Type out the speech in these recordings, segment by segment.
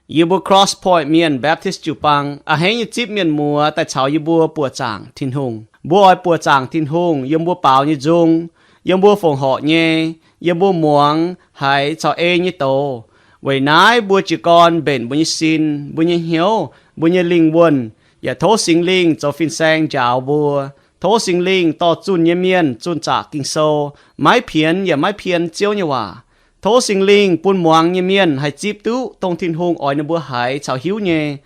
Yie mbuo Cross Point Mienh Baptist jiu-baang a'hneiv nyei zipv mienh muoz daaih caux yie mbuo buoqc zaangc Tin-Hungh. Mbuo oix buoqc zaangc Tin-Hungh yiem mbuo baaux nyei nzung, yiem mbuo fongc horc nyei, yiem mbuo muangx haiz caux ei nyei doz. Weic naaiv mbuo jiez gorn mbenc mbuo nyei sin, mbuo nyei hnyouv, mbuo nyei lingh wuonh, yaac tov Singx Lingh zoux fin-saeng njaaux mbuo. Tov Singx Lingh dorh zunh nyei mienh zunh zaqc Ging-Sou, maiv pienx yaac maiv pien Ziouv nyei waac. Tov Singx Lingh bun muangx nyei mienh haih zipv duqv dongh Tin-Hungh oix ninh mbuo haiz caux hiuv nyei,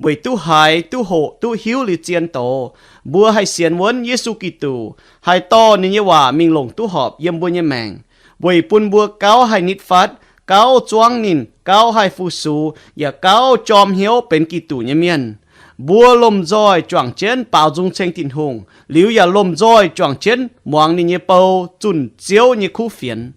weic duqv haiz, duqv hoqc, duqv hiuv liuz zien doz, mbuo haih sienx wuonv Yesu Giduc, haih dorh ninh nyei waac mingh longc duqv horpc yiem mbuo nyei maengc, weic bun mbuo gauh haih nitv fatv, gauh zuangv ninh, gauh haih fu-sux, yaac gauh jorm hnyouv benx Giduc nyei mienh. Mbuo lomh nzoih juangc jienv baaux nzung ceng Tin-Hungh, liuz yaac lomh nzoih juangc jienv muangx ninh nyei bou zunh Ziouv nyei kuv fienx.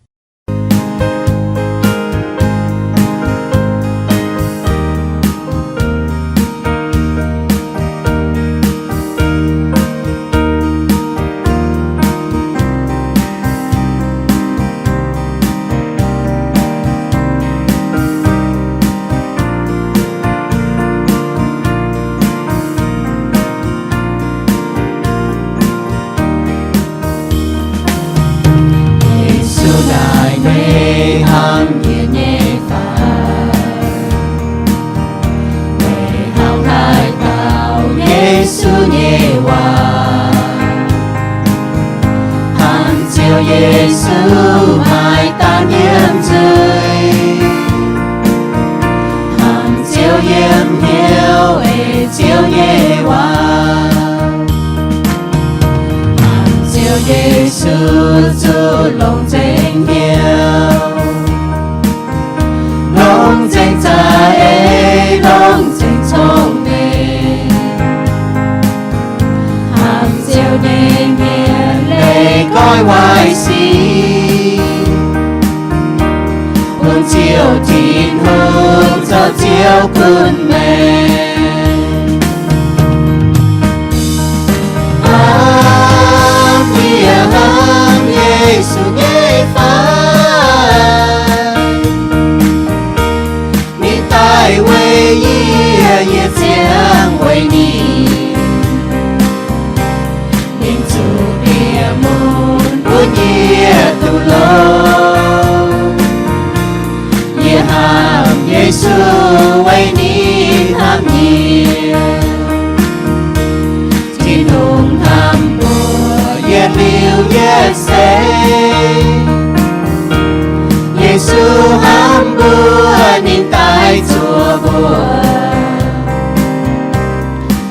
Yesu naaic meih hnangv yie nyei fai? Meih hnangv haaix dauh Yesu nyei waac? Hnamv Ziouv Yesu maaih daan yiem nzuih, hnamv Ziouv yiem hnyouv ei Ziouv nyei waac. Hnamv Ziouv Yesu zuqc longc nzengc hnyouv, longc nzengc za'eix, longc nzengc cong-mengh. Hnamv Ziouv nyei mienh leih goiv waaic sic, bun Ziouv Tin-Hungh zoux Ziouv gunv maengc. Hnamv yie hnamv Yesu nyei fai? Ninh daaih weic yie, yie ziangh weic ninh. Ninh zuqc bieqc mun bun yie duqv longx. Yie hnamv Yesu weic ninh hnamv yie. Tin-Hungh hnamv mbuo yietc liuz yietc seix. Yesu hnamv mbuo, ninh daaih zuoqc mbuo.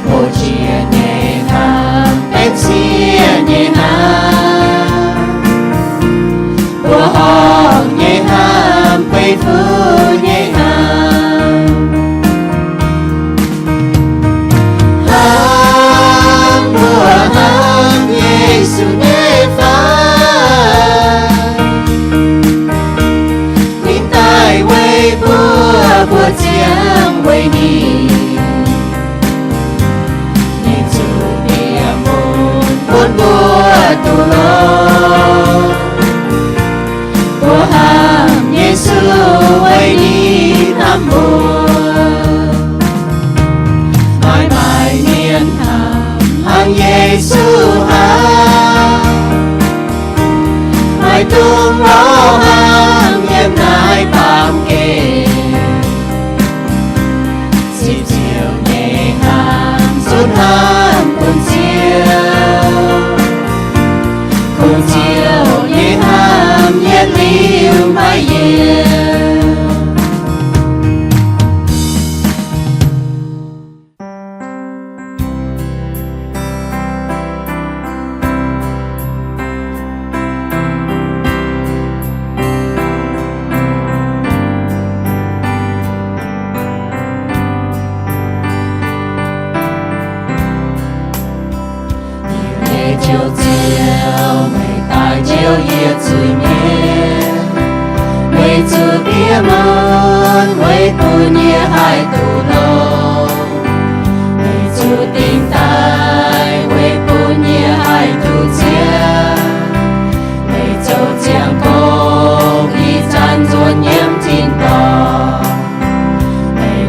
Mbuo jiex nyei hnamv benx sieqv nyei hnamv. Mbuo horpc nyei hnamv, beiv fuqv nyei hnamv. Hnamv mbuo hnamv Yesu nyei fai? Ninh daaih weic mbuo, mbuo ziangh weic ninh. Ninh zuqc bieqc mun bun mbuo duqv longx. Mbuo hnamv Yesu weic ninh hnamv mbuo. Maaih maaic mienh hnamv hnangv Yesu hnamv. Maaih dungz lorz hnangv yiem naaiv baamh gen. Zipv Ziouv nyei hnamv, zunv hnamv bun Ziouv. Kungx Ziouv nyei hnamv yietc liuz maiv yienc. Yie nyei Ziouv, Ziouv, meih daaih njoux yie zuiz nyei. Meih zuqc bieqc mun weic bun yie haih duqv longx. Meih zuqc dingc daaih weic bun yie haih duqv ziangh. Meih zoux ziangh gong ih zanc nzuonx yiem tin-dorngh. Meih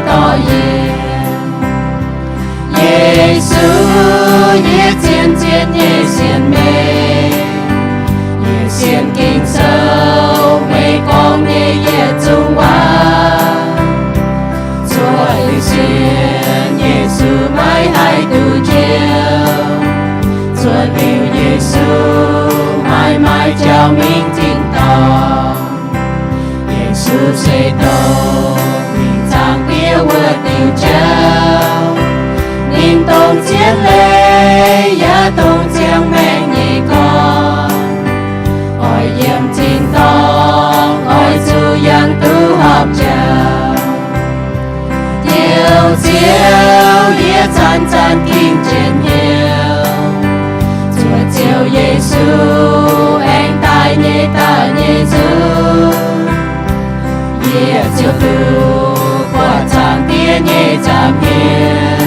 dorh yie. Yesu, yie zien-zien nyei sienx meih, yie sienx Ging-Sou meih gorngv nyei yietc zungv waac. Zuov liuz sienx Yesu maiv haih duqv njoux. Zuov liuz Yesu maiv maaih jauv mingh tin-dorngh. Yesu se dongh mingh zaangc Diex wuov diuh jauv. Ninh dongh zien leiz yaac dongh ziangh maengc nyei gorn. Oix yiem tin-dorngh oix zuqc yangh duqv horpc jauv. Diuh Ziouv, yie zanc-zanc gengh jienv hnyouv zuov Ziouv Yesu aengx daaih nyei daaih nyei nzunc. Yie ziouc duqv buatc zaangc Diex nyei nza'hmien,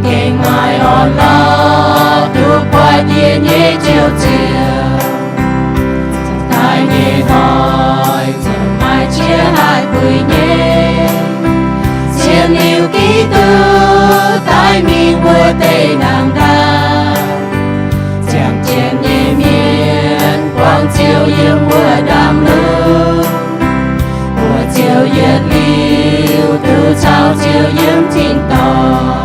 gengh maaih orn-lorqc duqv buatc yie nyei Njoux Ziouv. Daaih nyei hnoi ziouc maaih qiex haih puix nyei, zien liuz Giduc daaih mingh wuov deix nangh ndaauv. Ziangh jienv nyei mienh buangh Ziouv yiem wuov ndaamv-lunx, mbuox Ziouv yietc liuz duqv caux Ziouv yiem tin-dorngh.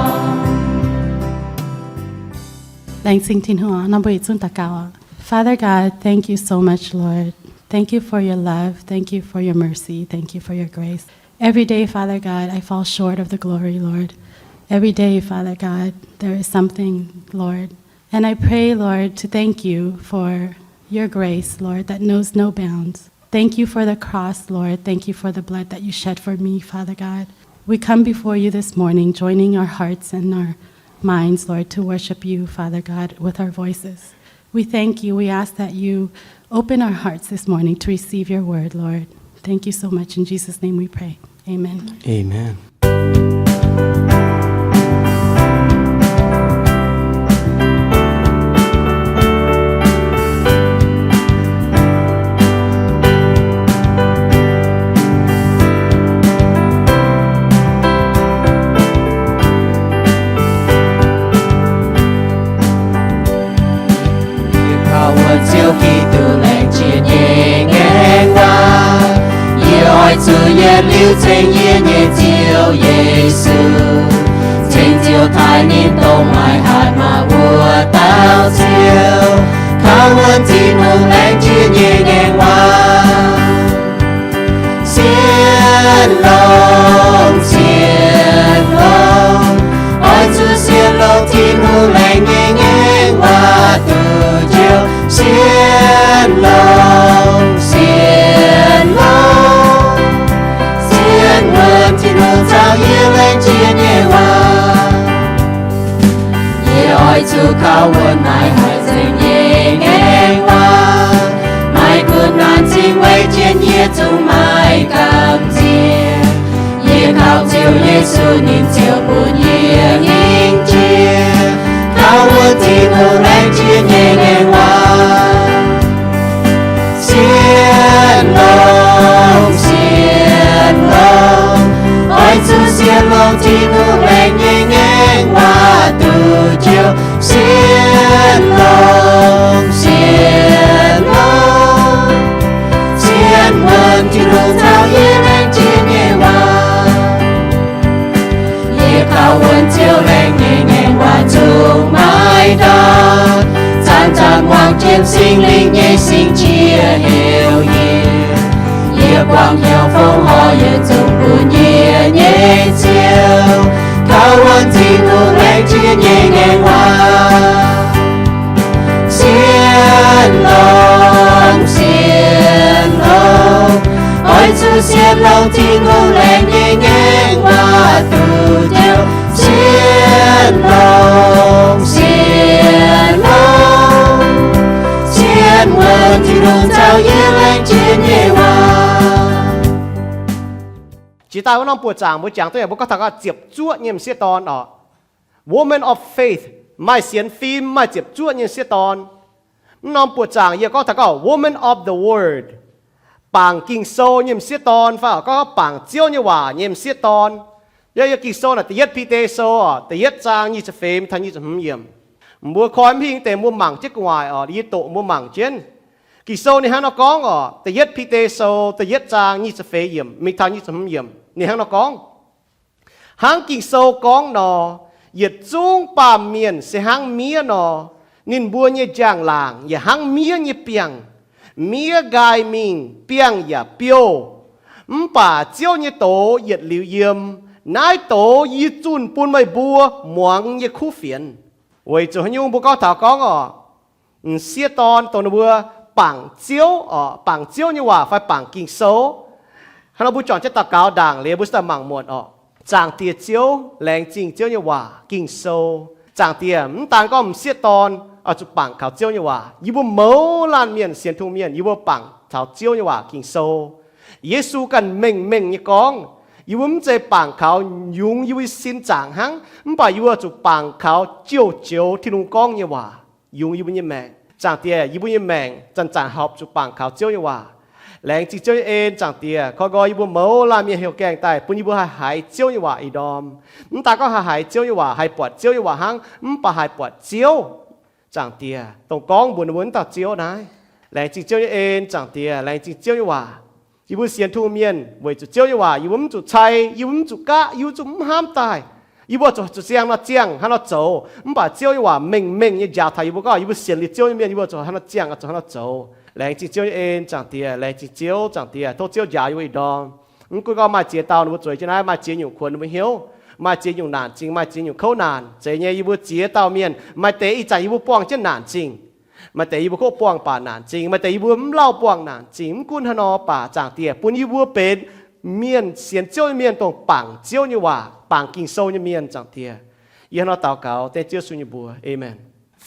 Laengz zingh Tin-Hungh. Norm mbuo yietc zungv daux gaux. Father God, thank you so much, Lord. Thank you for your love. Thank you for your mercy. Thank you for your grace. Every day, Father God, I fall short of the glory, Lord. Every day, Father God, there is something, Lord. And I pray, Lord, to thank you for your grace, Lord, that knows no bounds. Thank you for the cross, Lord. Thank you for the blood that you shed for me, Father God. We come before you this morning, joining our hearts and our minds, Lord, to worship you, Father God, with our voices. We thank you. We ask that you open our hearts this morning to receive your word, Lord. Thank you so much. In Jesus' name we pray. Amen. Amen. Yie kaux wuonv Ziouv Giduc laengz ziex nyei ngaengc waac. Yie oix zuqc yietc liuz ceng yie nyei Ziouv Yesu. Ceng Ziouv taaih ninh dongh maaih hatc maaz wuov dauh Ziouv. Kaux wuonv Tin-Hungh laengz ziex nyei ngaengc waac. Sienx longx, sienx longx, oix zuqc sienx longx Tin-Hungh laengz nyei ngaengc waac duqv njoux. Sienx longx, sienx longx, sienx wuonv Tin-Hungh caux yie laengz ziex nyei waac. Yie oix zuqc kaux wuonv naaiv haic zengc nyei ngaengc waac. Maaih kuv naanc cingx weic jienv yie zungv maiv gamh nziex. Yie kaux Ziouv Yesu, ninh ziouc bun yie hingh jiex. Kaux wuonv Tin-Hungh laengz ziex nyei ngaengc waac. Sienx longx, sienx longx, oix zuqc sienx longx Tin-Hungh laengz nyei ngaengc waac duqv njoux. Sienx longx, sienx longx, sienx wuonv Tin-Hungh caux yie laengz ziex nyei waac. Yie kaux wuonv Ziouv laengz nyei ngaengc waac zungv maiv ndaauv. Zanc-zanc muangx jienv Singx Lingh nyei singx qiex heuc yie. Yie buangh hnyouv fongc horc yietc zungv bun yie nyei Ziouv. Kaux wuonv Tin-Hungh laengz ziex nyei ngaengc waac. Sienx longx, sienx longx, oix zuqc sienx longx Tin-Hungh laengz nyei ngaengc waac duqv njoux. Sienx longx, sienx longx, sienx wuonv Tin-Hungh caux yie laengz ziex nyei waac. Jiex daaih wuov norm buoqc zaangc mbuo jangx duqv yaac mbuo gorngv taux gauh ziepc zuoqv nyei m'sieqv dorn oc. Woman of faith, maaih sienx fim, maaih ziepc zuoqv nyei m'sieqv dorn. Mv norm buoqc zaangc yie gorngv taux gauh woman of the word, bangc Ging-Sou nyei m'sieqv dorn fai gorngv bangc Ziouv nyei waac nyei m'sieqv dorn. Yie, yie Ging-Sou naaic da'yietv Bide Sou oc, da'yietv zaang nyic ziepc feix mingh taux nyic ziepc hmz yiemc. Mbuo koi mv hingh deix mbuo mangc jienv gu'nguaaic oc, yie doqc mbuo mangc jienv. Ging-Sou ninh hnangv nor gorngv oc, da'yietv Bide Sou da'yietv zaang nyic ziepc feix yiemc mingh taux nyic ziepc hmz yiemc, ninh hnangv nor gorngv, Hnangv Ging-Sou gorngv nor, yietc zungv baamh mienh se hnangv miev nor, ninh mbuo nyei njang-laangc yaac hnangv miev nyei biangh. Miev nqaai mingh, biangh yaac biouv, mv baac Ziouv nyei doz yietc liuz yiem. Naaiv doz yie zunh bun meih mbuo muangx nyei kuv fienx. Weic zuqc haaix nyungc mbuo gorngv taux gorngv oc, m'sieqv dorn dongh ninh mbuo bangc Ziouv oc, bangc Ziouv nyei waac fai bangc Ging-Sou. Hnangv nor mbuo juangc jienv daux gaux ndaangc liuz mbuo se daaih mangc muonc oc. Zaangc Diex Ziouv, laengz zingh Ziouv nyei waac Ging-Sou. Zaangc Diex, mv daan gorngv m'sieqv dorn oix zuqc bangc kaux Ziouv nyei waac. Yie mbuo mouz laanh mienh sienx Tin-Hungh mienh, yie mbuo bangc taux Ziouv nyei waac Ging-Sou. Yesu ganh mengh mengh nyei gorngv, yie mbuo mv zeiz bangc kaux yungz yie mbuo sin zaangc hnangv, mv baac yie mbuo zuqc bangc kaux joux-joux Tin-Hungh gorngv nyei waac yungz yie mbuo nyei maengc. Zaangc Diex, yie mbuo nyei maengc zanc-zanc horpc zuqc bangc kaux Ziouv nyei waac. Laengz zingh Ziouv nyei en, Zaangc Diex, koi nqoi yie mbuo mouz laanh mienh heuc gaengh daaih bun yie mbuo haih haiz Ziouv nyei waac ih ndorm. Mv daan gorngv haih haiz Ziouv nyei waac, haih buatc Ziouv nyei waac hnangv, mv baac haih buatc Ziouv, Zaangc Diex, dongh gorngv mbuox ninh mbuo wuov dauh Ziouv naaiv. Laengz zingh Ziouv nyei en, Zaangc Diex, laengz zingh Ziouv nyei waac. Yie mbuo sienx Tin-Hungh mienh weic zuqc Ziouv nyei waac yie mbuo mv zuqc cai, yie mbuo mv zuqc gaqv, yie mbuo zuqc mv hnamv daaih. Yie mbuo zuqc, zuqc ziangh nor ziangh hnangv nor zoux. Mv baac Ziouv nyei waac mengh mengh nyei njaaux taux yie mbuo gorngv yie mbuo sienx liuz Ziouv nyei mienh, yie mbuo zuqc hnangv nor ziangh, zuqc hnangv nor zoux. Laengz zingh Ziouv nyei en, Zaangc Diex, laengz zingh Ziouv, Zaangc Diex. Tov Ziouv njaaux yie mbuo ih ndorm. Mv gunv gorngv maaih ziex dauh ninh mbuo zueiz jienv naaiv, maaih ziex nyungc kuonx ninh mbuo hnyouv, maaih ziex nyungc naanc zingh, maaih ziex nyungc kouv naanc. Zeiz nyei, yie mbuo ziex dauh mienh maaih deix ih zanc yie mbuo buangh jienv naanc zingh, maaih deix yie mbuo kov buangh baac naanc zingh, maaih deix yie mbuo mv lauh buangh naanc zingh. Mv gunv haaix nor baac, Zaangc Diex, bun yie mbuo benx mienh, sienx Ziouv nyei mienh dongh bangc Ziouv nyei waac, bangc Ging-Sou nyei mienh, Zaangc Diex. Yie hnangv nor daux gaux dengv Ziouv Yesu nyei mbuox, aamen.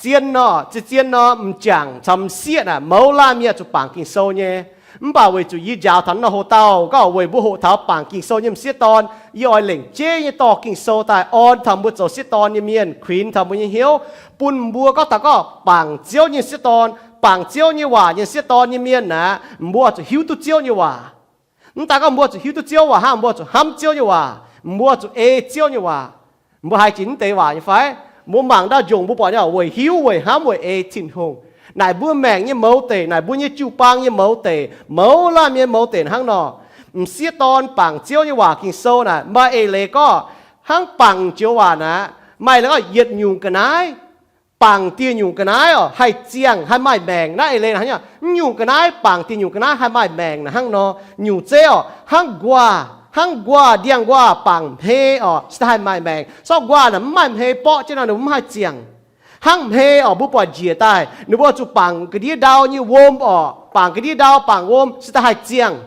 Zien nor, zien, zien nor m'jangc caux m'sieqv naaic mouz laanh mienh zuqc bangc Ging-Sou nyei. Mv baac weic zuqc yie njaaux taux naaiv norm hoc-dauh gorngv weic mbuo hoqc taux bangc Ging-Sou nyei m'sieqv dorn, yie oix lengc jeiv nyei dorh Ging-Sou daaih orn taux mbuo zoux sieqv dorn nyei mienh, kuinx taux mbuo nyei hnyouv, bun mbuo gorngv taux gorngv bangc Ziouv nyei sieqv dorn, bangc Ziouv nyei waac nyei sieqv dorn nyei mienh aeqv, mbuo zuqc hiuv duqv Ziouv nyei waac. Mv daan gorngv mbuo zuqc hiuv duqv Ziouv waac hnangv, mbuo zuqc hnamv Ziouv nyei waac, mbuo zuqc ei Ziouv nyei waac. Mbuo haiz jiex mv deix waac nyei fai? Mbuo mangc ndau-njongc mbuo buatc nyei, weic hiuv, weic hnamv, weic ei Tin-Hungh. Naaic mbuo maengc nyei mouz deic, naaic mbuo nyei jiu-baang nyei mouz deic, mouz laanh mienh mouz deic hnangv nor. M'sieqv dorn bangc Ziouv nyei waac Ging-Sou naaic maaih eix leiz gorngv, hnangv bangc joux waac naaic maaih leiz gorngv yietc nyungc ga'naaiv, bangc dieh nyungc ga'naaiv oc haih ziangh, haih maaih maengc. Naaiv eix leiz naaic hnangv, mv nyungc ga'naaiv bangc dieh nyungc ga'naaiv haih maaih maengc naaic hnangv nor. Nyungc zeiv oc, hnangv nquaah, hnangv nquaah, ndiangx-nquaah bangc hmei oc se daaih haih maaih maengc. Sortv nquaah naaic mv maaih hmei borqv jienv nor ninh mbuo mv haih ziangh. Hnangv hmei oc, mbuo buatc njiec daaih ninh mbuo zuqc bangc ga'ndiev ndau nyei wuom oc, bangc ga'ndiev ndau bangc wuom se daaih haih ziangh.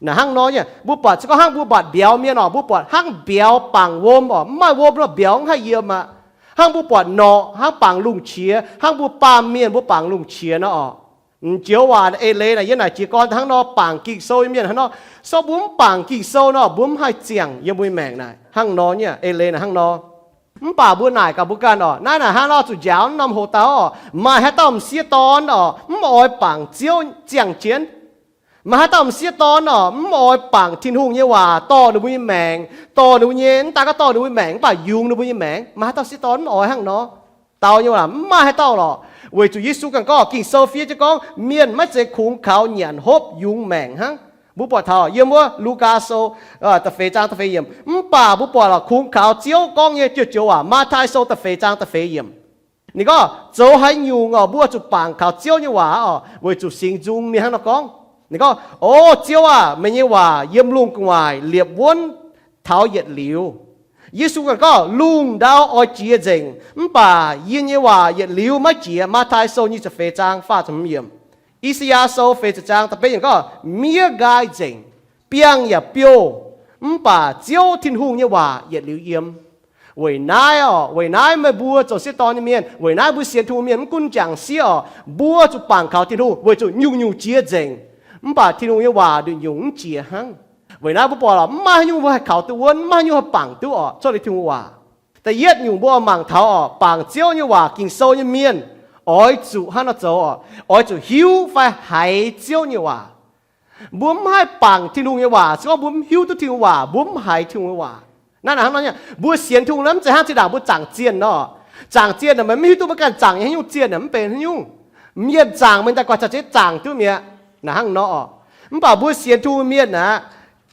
Naaic hnangv nor nyei, mbuo buatc se gorngv hnangv mbuo buatc mbiauz mienh oc, mbuo buatc hnangv mbiauz bangc wuom oc, mv maaih wuom nor mbiauz mv haih yiem aqv. Hnangv mbuo buatc norqc, hnangv bangc lungh qiex, hnangv mbuo baamh mienh mbuo bangc lungh qiex nor oc. M'joux waac eix leiz naaic yie naaic jiez gorn hnangv nor, bangc Ging-Sou nyei mienh hnangv nor. Sortv mbuo mv bangc Ging-Sou nor, mbuo mv haih ziangh yiem mbuo nyei maengc naaic hnangv nor nyei, eix leiz naaic hnangv nor. Mv baac mbuo naaic gaax mbuo ganh oc, naaiv naaic hnangv nor zuqc njaaux norm hoc-dauh oc, maaih haaix dauh m'sieqv dorn oc mv oix bangc Ziouv ziangh jienv? Maaih haaix dauh m'sieqv dorn oc mv oix bangc Tin-Hungh nyei waac dorh ninh mbuo nyei maengc, dorh ninh mbuo nyei, mv daan gorngv dorh ninh mbuo nyei maengc mv baac yungz ninh mbuo nyei maengc? Maaih haaix dauh m'sieqv dorn mv oix hnangv nor? Dau nyei waac mv maaih haaix dauh lorqc. Weic zuqc Yesu ganh gorngv, Ging-Sou fiev jienv gorngv mienh maiv zeiz kungx kaux nyanc hopv yungz maengc hnangv. Mbuo buatc taux yiem wuov Lugaa Sou da'feix zaang da'feix yiemc. Mv baac mbuo buatc lorqc kungx kaux Ziouv gorngv nyei joux-joux waac. Matv^taai Sou da'feix zaang da'feix yiemc, ninh gorngv, zoux haaix nyungc oc mbuo zuqc bangc kaux Ziouv nyei waac oc, weic zuqc Singx Nzung ninh hnangv nor gorngv. Ninh gorngv, O Ziouv aah! Meih nyei waac yiem lungh gu'nguaaic liepc wuonv taux yietc liuz. Yesu ganh gorngv, Lungh ndau oix jiex nzengc, mv baac yie nyei waac yietc liuz maiv jiex. Matv^taai Sou nyic ziepc feix zaang faah ziepc hmz yiemc. I^saa^yaa Sou feix ziepc zaang da'betv yiemc gorngv, Miev nqaai nzengc, biangh yaac biouv, mv baac Ziouv Tin-Hungh nyei waac yietc liuz yiem. Weic naaiv oc, weic naaiv meih mbuo zoux sieqv dorn nyei mienh, weic naaiv mbuo sienx Tin-Hungh mienh mv gunv m'jangc m'sieqv oc, mbuo zuqc bangc kaux Tin-Hungh weic zuqc nyungc-nyungc jiex nzengc, mv baac Tin-Hungh nyei waac nduqc nyungc mv jiex hnangv. Weic naaiv mbuo buatc lorqc mv maaih haaix nyungc mbuo haih kaux duqv wuonv, mv maaih haaix nyungc haih bangc duqv oc cuotv liuz Tin-Hungh waac. Da'yietv nyungc mbuo mangc taux oc, bangc Ziouv nyei waac Ging-Sou nyei mienh oix zuqc hnangv nor zoux oc, oix zuqc hiuv fai haiz Ziouv nyei waac. Mbuo mv haih bangc Tin-Hungh nyei waac se gorngv mbuo mv hiuv duqv Tin-Hungh waac, mbuo mv haiz Tin-Hungh nyei waac. Naaiv hnangv nor nyei, mbuo sienx Tin-Hungh naaiv mv zeiz hnangv zinh ndaangc mbuo zaangc zienh nor. Zaangc zienh naaic meih mv hiuv duqv mbuo ganh zaangc nyei haaix nyungc zienh, mv benx haaix nyungc. Mienh zaangc meih daaih guaix caux zienh zaangc duqv mi'aqv. Naaiv hnangv nor. Mv baac mbuo sienx Tin-Hungh mienh aqv,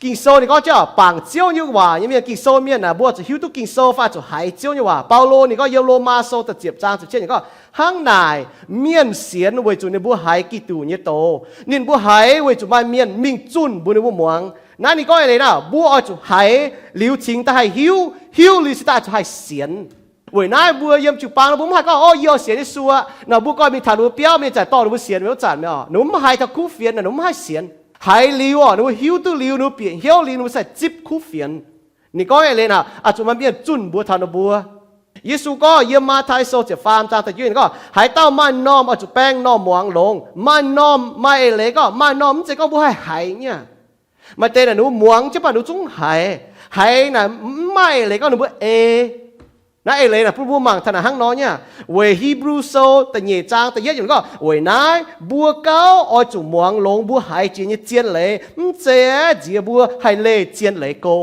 Ging-Sou ninh gorngv jienv bangc Ziouv nyei waac nyei mienh, Ging-Sou mienh naaic, mbuo zuqc hiuv duqv Ging-Sou fai zuqc haiz Ziouv nyei waac. Baulo ninh gorngv yiem Lomaa Sou da'ziepc zaang ziepc cietv ninh gorngv, hnangv naaic mienh sienx weic zuqc ninh mbuo haiz Giduc nyei doz. Ninh mbuo haiz weic zuqc maaih mienh mingh zunh mbuox ninh mbuo muangx. Naaiv ninh gorngv eix leiz naaic, mbuo oix zuqc haiz liuz cingx daaih haih hiuv, hiuv liuz cingx daaih zuqc haih sienx. Weic naaiv mbuo yiem jiu-baang mbuo mv haih gorngv, O, yie oix sienx Yesu aqv nor, mbuo gorngv mingh taux ninh mbuo biauv mingh zanc dorh ninh mbuo sienx mv zanc mi'aqv. Ninh mbuo mv haiz taux kuv fienx, ninh mbuo mv haih sienx. Haiz liuz orqc, ninh mbuo hiuv duqv liuz, ninh mbuo bieqc hnyouv liuz, ninh mbuo sai zipv kuv fienx. Ninh gorngv eix leiz naaic, oix zuqc maaih mienh zunh mbuox taux ninh mbuo. Yesu gorngv yiem Matv^taai Sou ziepc faam zaang da'juov ninh gorngv, haaix dauh maaih normh oix zuqc baeng normh muangx longx. Maaih normh, maaih eix leiz gorngv maaih normh mv zeiz gorngv mbuo haih haiz nyei aqv. Maaih deix naaic ninh mbuo muangx jienv mv baac ninh mbuo zungv mv haiz. Haiz naaic mv maaih eix leiz gorngv ninh mbuo ei. Naaiv eix leiz naaic bun mbuo mangc taux naaic hnangv nor nyei aqv. Weic Hipv^lu Sou da'nyeic zaang da'yietv yiemc gorngv, weic naaiv mbuo gauh oix zuqc muangx longx mbuo haiz jiex nyei zien leiz, mv zeiz aeqv, nziex mbuo haih leih zien leiz go.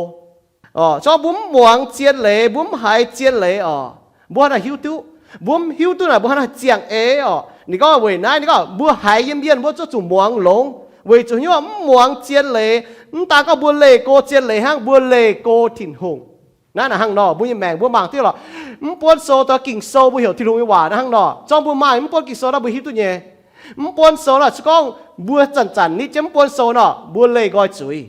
Orqc, se gorngv mbuo mv muangx zien leiz, mbuo mv haiz zien leiz orqc, mbuo hnangv naaic hiuv duqv, mbuo mv hiuv duqv naaic mbuo hnangv naaic ziangh eix orqc. Ninh gorngv weic naaiv, ninh gorngv mbuo haiz nyei mienh mbuo zuqc zuqc muangx longx, weic zuqc hnyouv mv muangx zien leiz. Mv daan gorngv mbuo leih go zien leiz hnangv, mbuo leih go Tin-Hungh. Naaiv naaic hnangv nor, mbuo nyei maengc mbuo mangc duqv lorqc. Mv buonv sou daaih Ging-Sou mbuo heuc Tin-Hungh nyei waac naaiv hnangv nor. Se gorngv mbuo maaih mv buonv Ging-Sou naaiv mbuo hiuv duqv nyei. Mv buonv sou naaic, se gorngv mbuo zanc-zanc nitv jienv mv buonv sou nor, mbuo leih nqoi zuiz.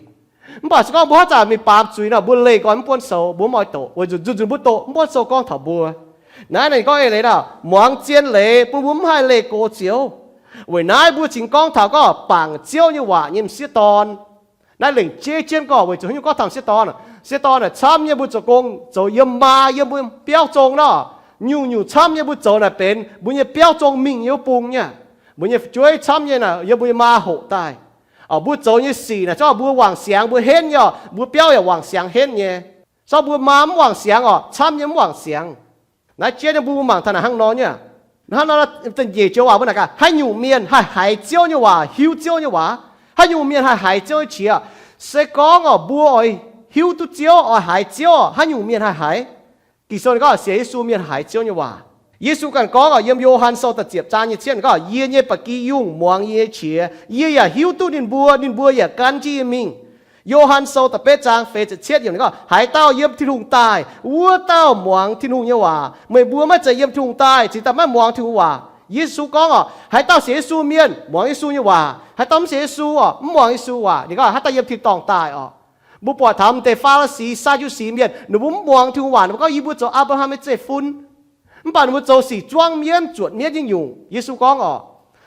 Mv baac se gorngv mbuo haaix zanc mingh baamz zuiz nor, mbuo leih nqoi mv buonv sou, mbuo mv oix doqc, weic zuqc nzunc nzunc mbuo doqc mv buonv sou gorngv taux mbuo. Naaiv ninh gorngv eix leiz nor, muangx zien leiz bun mbuo mv haih leih go Ziouv. Weic naaiv mbuo cingx gorngv taux gorngv bangc Ziouv nyei waac nyei m'sieqv dorn. Naaiv lengc jeiv jienv gorngv weic zuqc haaix nyungc gorngv taux m'sieqv dorn. M'sieqv dorn naaic camv nyei mbuo zoux gong zoux yiem maa, yiem mbuo biauv zong nor, nyungc-nyungc camv nyei mbuo zoux naaic benx mbuo nyei biauv zong mingh nyei wuov bung nyei. Mbuo nyei fu'jueiv camv nyei naaic yiem mbuo nyei maa hoqc daaih. Orqc, mbuo zoux nyei sic naaic, se gorngv mbuo wangc siangx mbuo henv nyei orqc, mbuo biauv yaac wangc siangx henv nyei. Se gorngv mbuo maa mv wangc siangx orqc, camv nyei mv wangc siangx. Naaiv jeiv nyei mbuo mangc taux naaic hnangv nor nyei. Hnangv nor, da'nyeic joux waac mbuo naaic gaax, haaix nyungc mienh haih haiz Ziouv nyei waac, hiuv Ziouv nyei waac? Haaix nyungc mienh haih haiz Ziouv nyei qiex? Se gorngv orqc, mbuo oix hiuv duqv Ziouv, oix haiz Ziouv, haaix nyungc mienh haih haiz? Ging-Sou ninh gorngv sienx Yesu mienh haiz Ziouv nyei waac. Yesu ganh gorngv orqc, yiem Yo^han Sou da'ziepc zaang nyei cietv ninh gorngv, yie nyei ba'gi yungh muangx yie nyei qiex, yie yaac hiuv duqv ninh mbuo, ninh mbuo yaac gan jienv yie mingh. Yo^han Sou da'betv zaang feix ziepc cietv yiemc ninh gorngv, haaix dauh yiem Tin-Hungh daaih, wuov dauh muangx Tin-Hungh nyei waac. Meih mbuo maiv zeiz yiem Tin-Hungh daaih cingx daaih maiv muangx Tin-Hungh waac. Yesu gorngv orqc, haaix dauh sienx Yesu mienh muangx Yesu nyei waac. Haaix dauh mv sienx Yesu orqc, mv muangx Yesu waac. Ninh gorngv haaix dauh yiem tin-dorngh daaih orqc. Mbuo buatc taux m'deix Faa^li^si, Saa^ndu^si mienh, ninh mbuo mv muangx Tin-Hungh waac. Ninh mbuo gorngv, yie mbuo zoux Apc^laa^ham nyei zeiv-fun. Mv baac ninh mbuo zoux sic zuangv mienv, zuotc mienv nyei nyungc. Yesu gorngv orqc,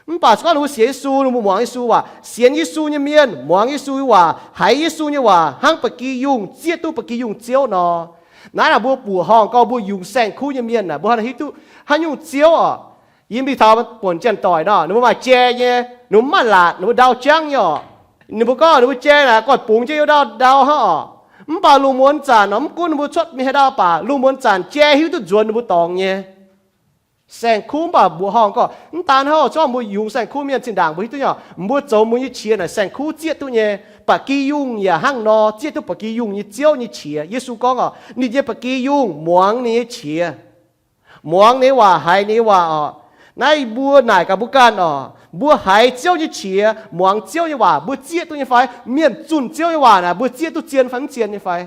mv baac se gorngv ninh mbuo sienx Yesu, ninh mbuo muangx Yesu waac. Sienx Yesu nyei mienh muangx Yesu nyei waac, haiz Yesu nyei waac hnangv ba'gi yungh zieqv duqv ba'gi yungh Ziouv nor. Naaiv naaic mbuo mbuoqc horngh gorngv mbuo yungz saeng-kuv nyei mienh naaic, mbuo hnangv hiuv duqv haaix nyungc Ziouv orqc. Yie mingh taux buonc janx-doic nor, ninh mbuo maaih jai nyei, ninh mbuo mv maaih laatc, ninh mbuo ndau jangv nyei orqc. Ninh mbuo gorngv ninh mbuo jai naaic goiv bungx jienv youc ndau ndau hnangv orqc. Mv baac lungh muonz zanc nor, mv gunv ninh mbuo cuotv mingh haaix ndau baac lungh muonz zanc jai hiuv duqv nzuonx ninh mbuo dorngx nyei. Saeng-kuv mv baac mbuoqc horngh gorngv mv daan hnangv, se gorngv mbuo yungz saeng-kuv mienh zinh ndaangc mbuo hiuv duqv nyei, mbuo zoux mbuo nyei qiex naaic saeng-kuv zieqv duqv nyei. Ba'gi yungh yaac hnangv nor, zieqv duqv ba'gi yungh nyei Ziouv nyei qiex. Yesu gorngv orqc, ninh nyei ba'gi yungh muangx ninh nyei qiex, muangx ninh nyei waac, haiz ninh nyei waac orqc. Naaiv mbuo naaic gaax mbuo ganh orqc, mbuo haiz Ziouv nyei qiex, muangx Ziouv nyei waac, mbuo zieqv duqv nyei fai? Mienh zunh Ziouv nyei waac naaic, mbuo zieqv duqv zien fai mv zien nyei fai?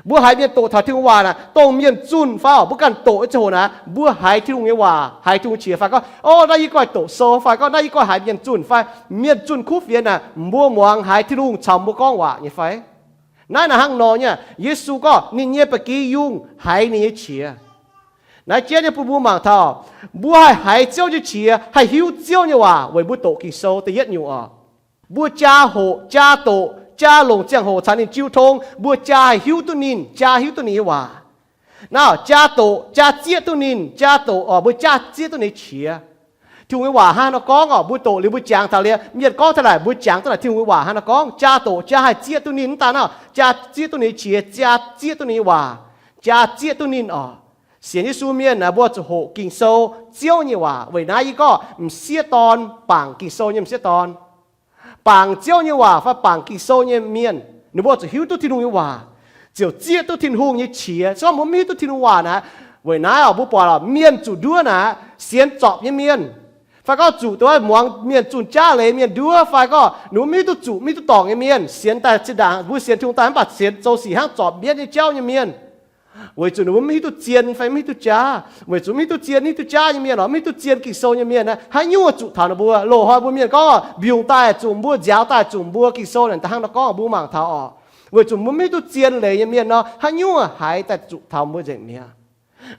Mbuo haiz mienh doqc taux Tin-Hungh waac naaic, dongh mienh zunh fai orqc? Mbuo ganh doqc nyei ziangh hoc naaic, mbuo haiz Tin-Hungh nyei waac, haiz Tin-Hungh qiex fai gorngv, o, naaiv yie goiv doqc sou fai gorngv naaiv yie goiv haiz mienh zunh fai? Mienh zunh kuv fienx naaic, mbuo muangx haiz Tin-Hungh caux mbuo gorngv waac nyei fai? Naaiv naaic hnangv nor nyei. Yesu gorngv ninh nyei ba'gi yungh haiz ninh nyei qiex. Naaiv jienv nyei bun mbuo mangc taux, mbuo haih haiz Ziouv nyei qiex, haih hiuv Ziouv nyei waac weic mbuo doqc Ging-Sou da'yietv nyungc orqc. Mbuo jaa hoqc, jaa doqc, jaa longc ziangh hoc caux ninh jiu tong, mbuo jaa haih hiuv duqv ninh, jaa hiuv duqv ninh nyei waac. Naaiv jaa doqc, jaa zieqv duqv ninh, jaa doqc orqc, mbuo jaa zieqv duqv ninh nyei qiex. Tin-Hungh nyei waac hnangv nor gorngv orqc, mbuo doqc liuz mbuo jangx taux liuz, mienh gorngv taux naaic mbuo jangx duqv naaic Tin-Hungh nyei waac hnangv nor gorngv, jaa doqc jaa haih zieqv duqv ninh, mv daan naaiv jaa zieqv duqv ninh nyei qiex, jaa zieqv duqv ninh nyei waac, jaa zieqv duqv ninh orqc. Sienx Yesu mienh naaic mbuo zuqc hoqc Ging-Sou, Ziouv nyei waac. Weic naaiv yie gorngv m'sieqv dorn, bangc Ging-Sou nyei m'sieqv dorn, bangc Ziouv nyei waac fai bangc Ging-Sou nyei mienh, ninh mbuo zuqc hiuv duqv Tin-Hungh nyei waac. ziouc zieqv duqv Tin-Hungh nyei qiex. Se gorngv mbuo mv hiuv duqv Tin-Hungh waac naaic, weic naaiv oc, mbuo buatc oc, mienh zuqc nduov naaic, sienx zorpc nyei mienh, fai gorngv zuqc dongh wuov muangx mienh zunh jaav leiz mienh nduov, fai gorngv ninh mbuo mv hiuv duqv zuqc, mv hiuv duqv dorngc nyei mienh, sienx daaih zinh ndaangc mbuo sienx Tin-Hungh daaih mv baac sienx zoux sic hnangv zorpc mietv nyei jauv nyei mienh. Weic zuqc ninh mbuo mv hiuv duqv zien fai mv hiuv duqv jaav. Weic zuqc mv hiuv duqv zien, mv hiuv duqv jaav nyei mienh oc, mv hiuv duqv zien Ging-Sou nyei mienh, haaix nyungc zuqc taux ninh mbuo. Loz-hnoi mbuo mienh gorngv mbiungc daaih zuqc mbuo, nziaaux daaih zuqc mbuo, Ging-Sou naaic da'hnangv nor gorngv, mbuo mangc taux oc. Weic zuqc mbuo mv hiuv duqv zien leiz nyei mienh nor, haaix nyungc haiz daaih zuqc taux mbuo nzengc mi'aqv.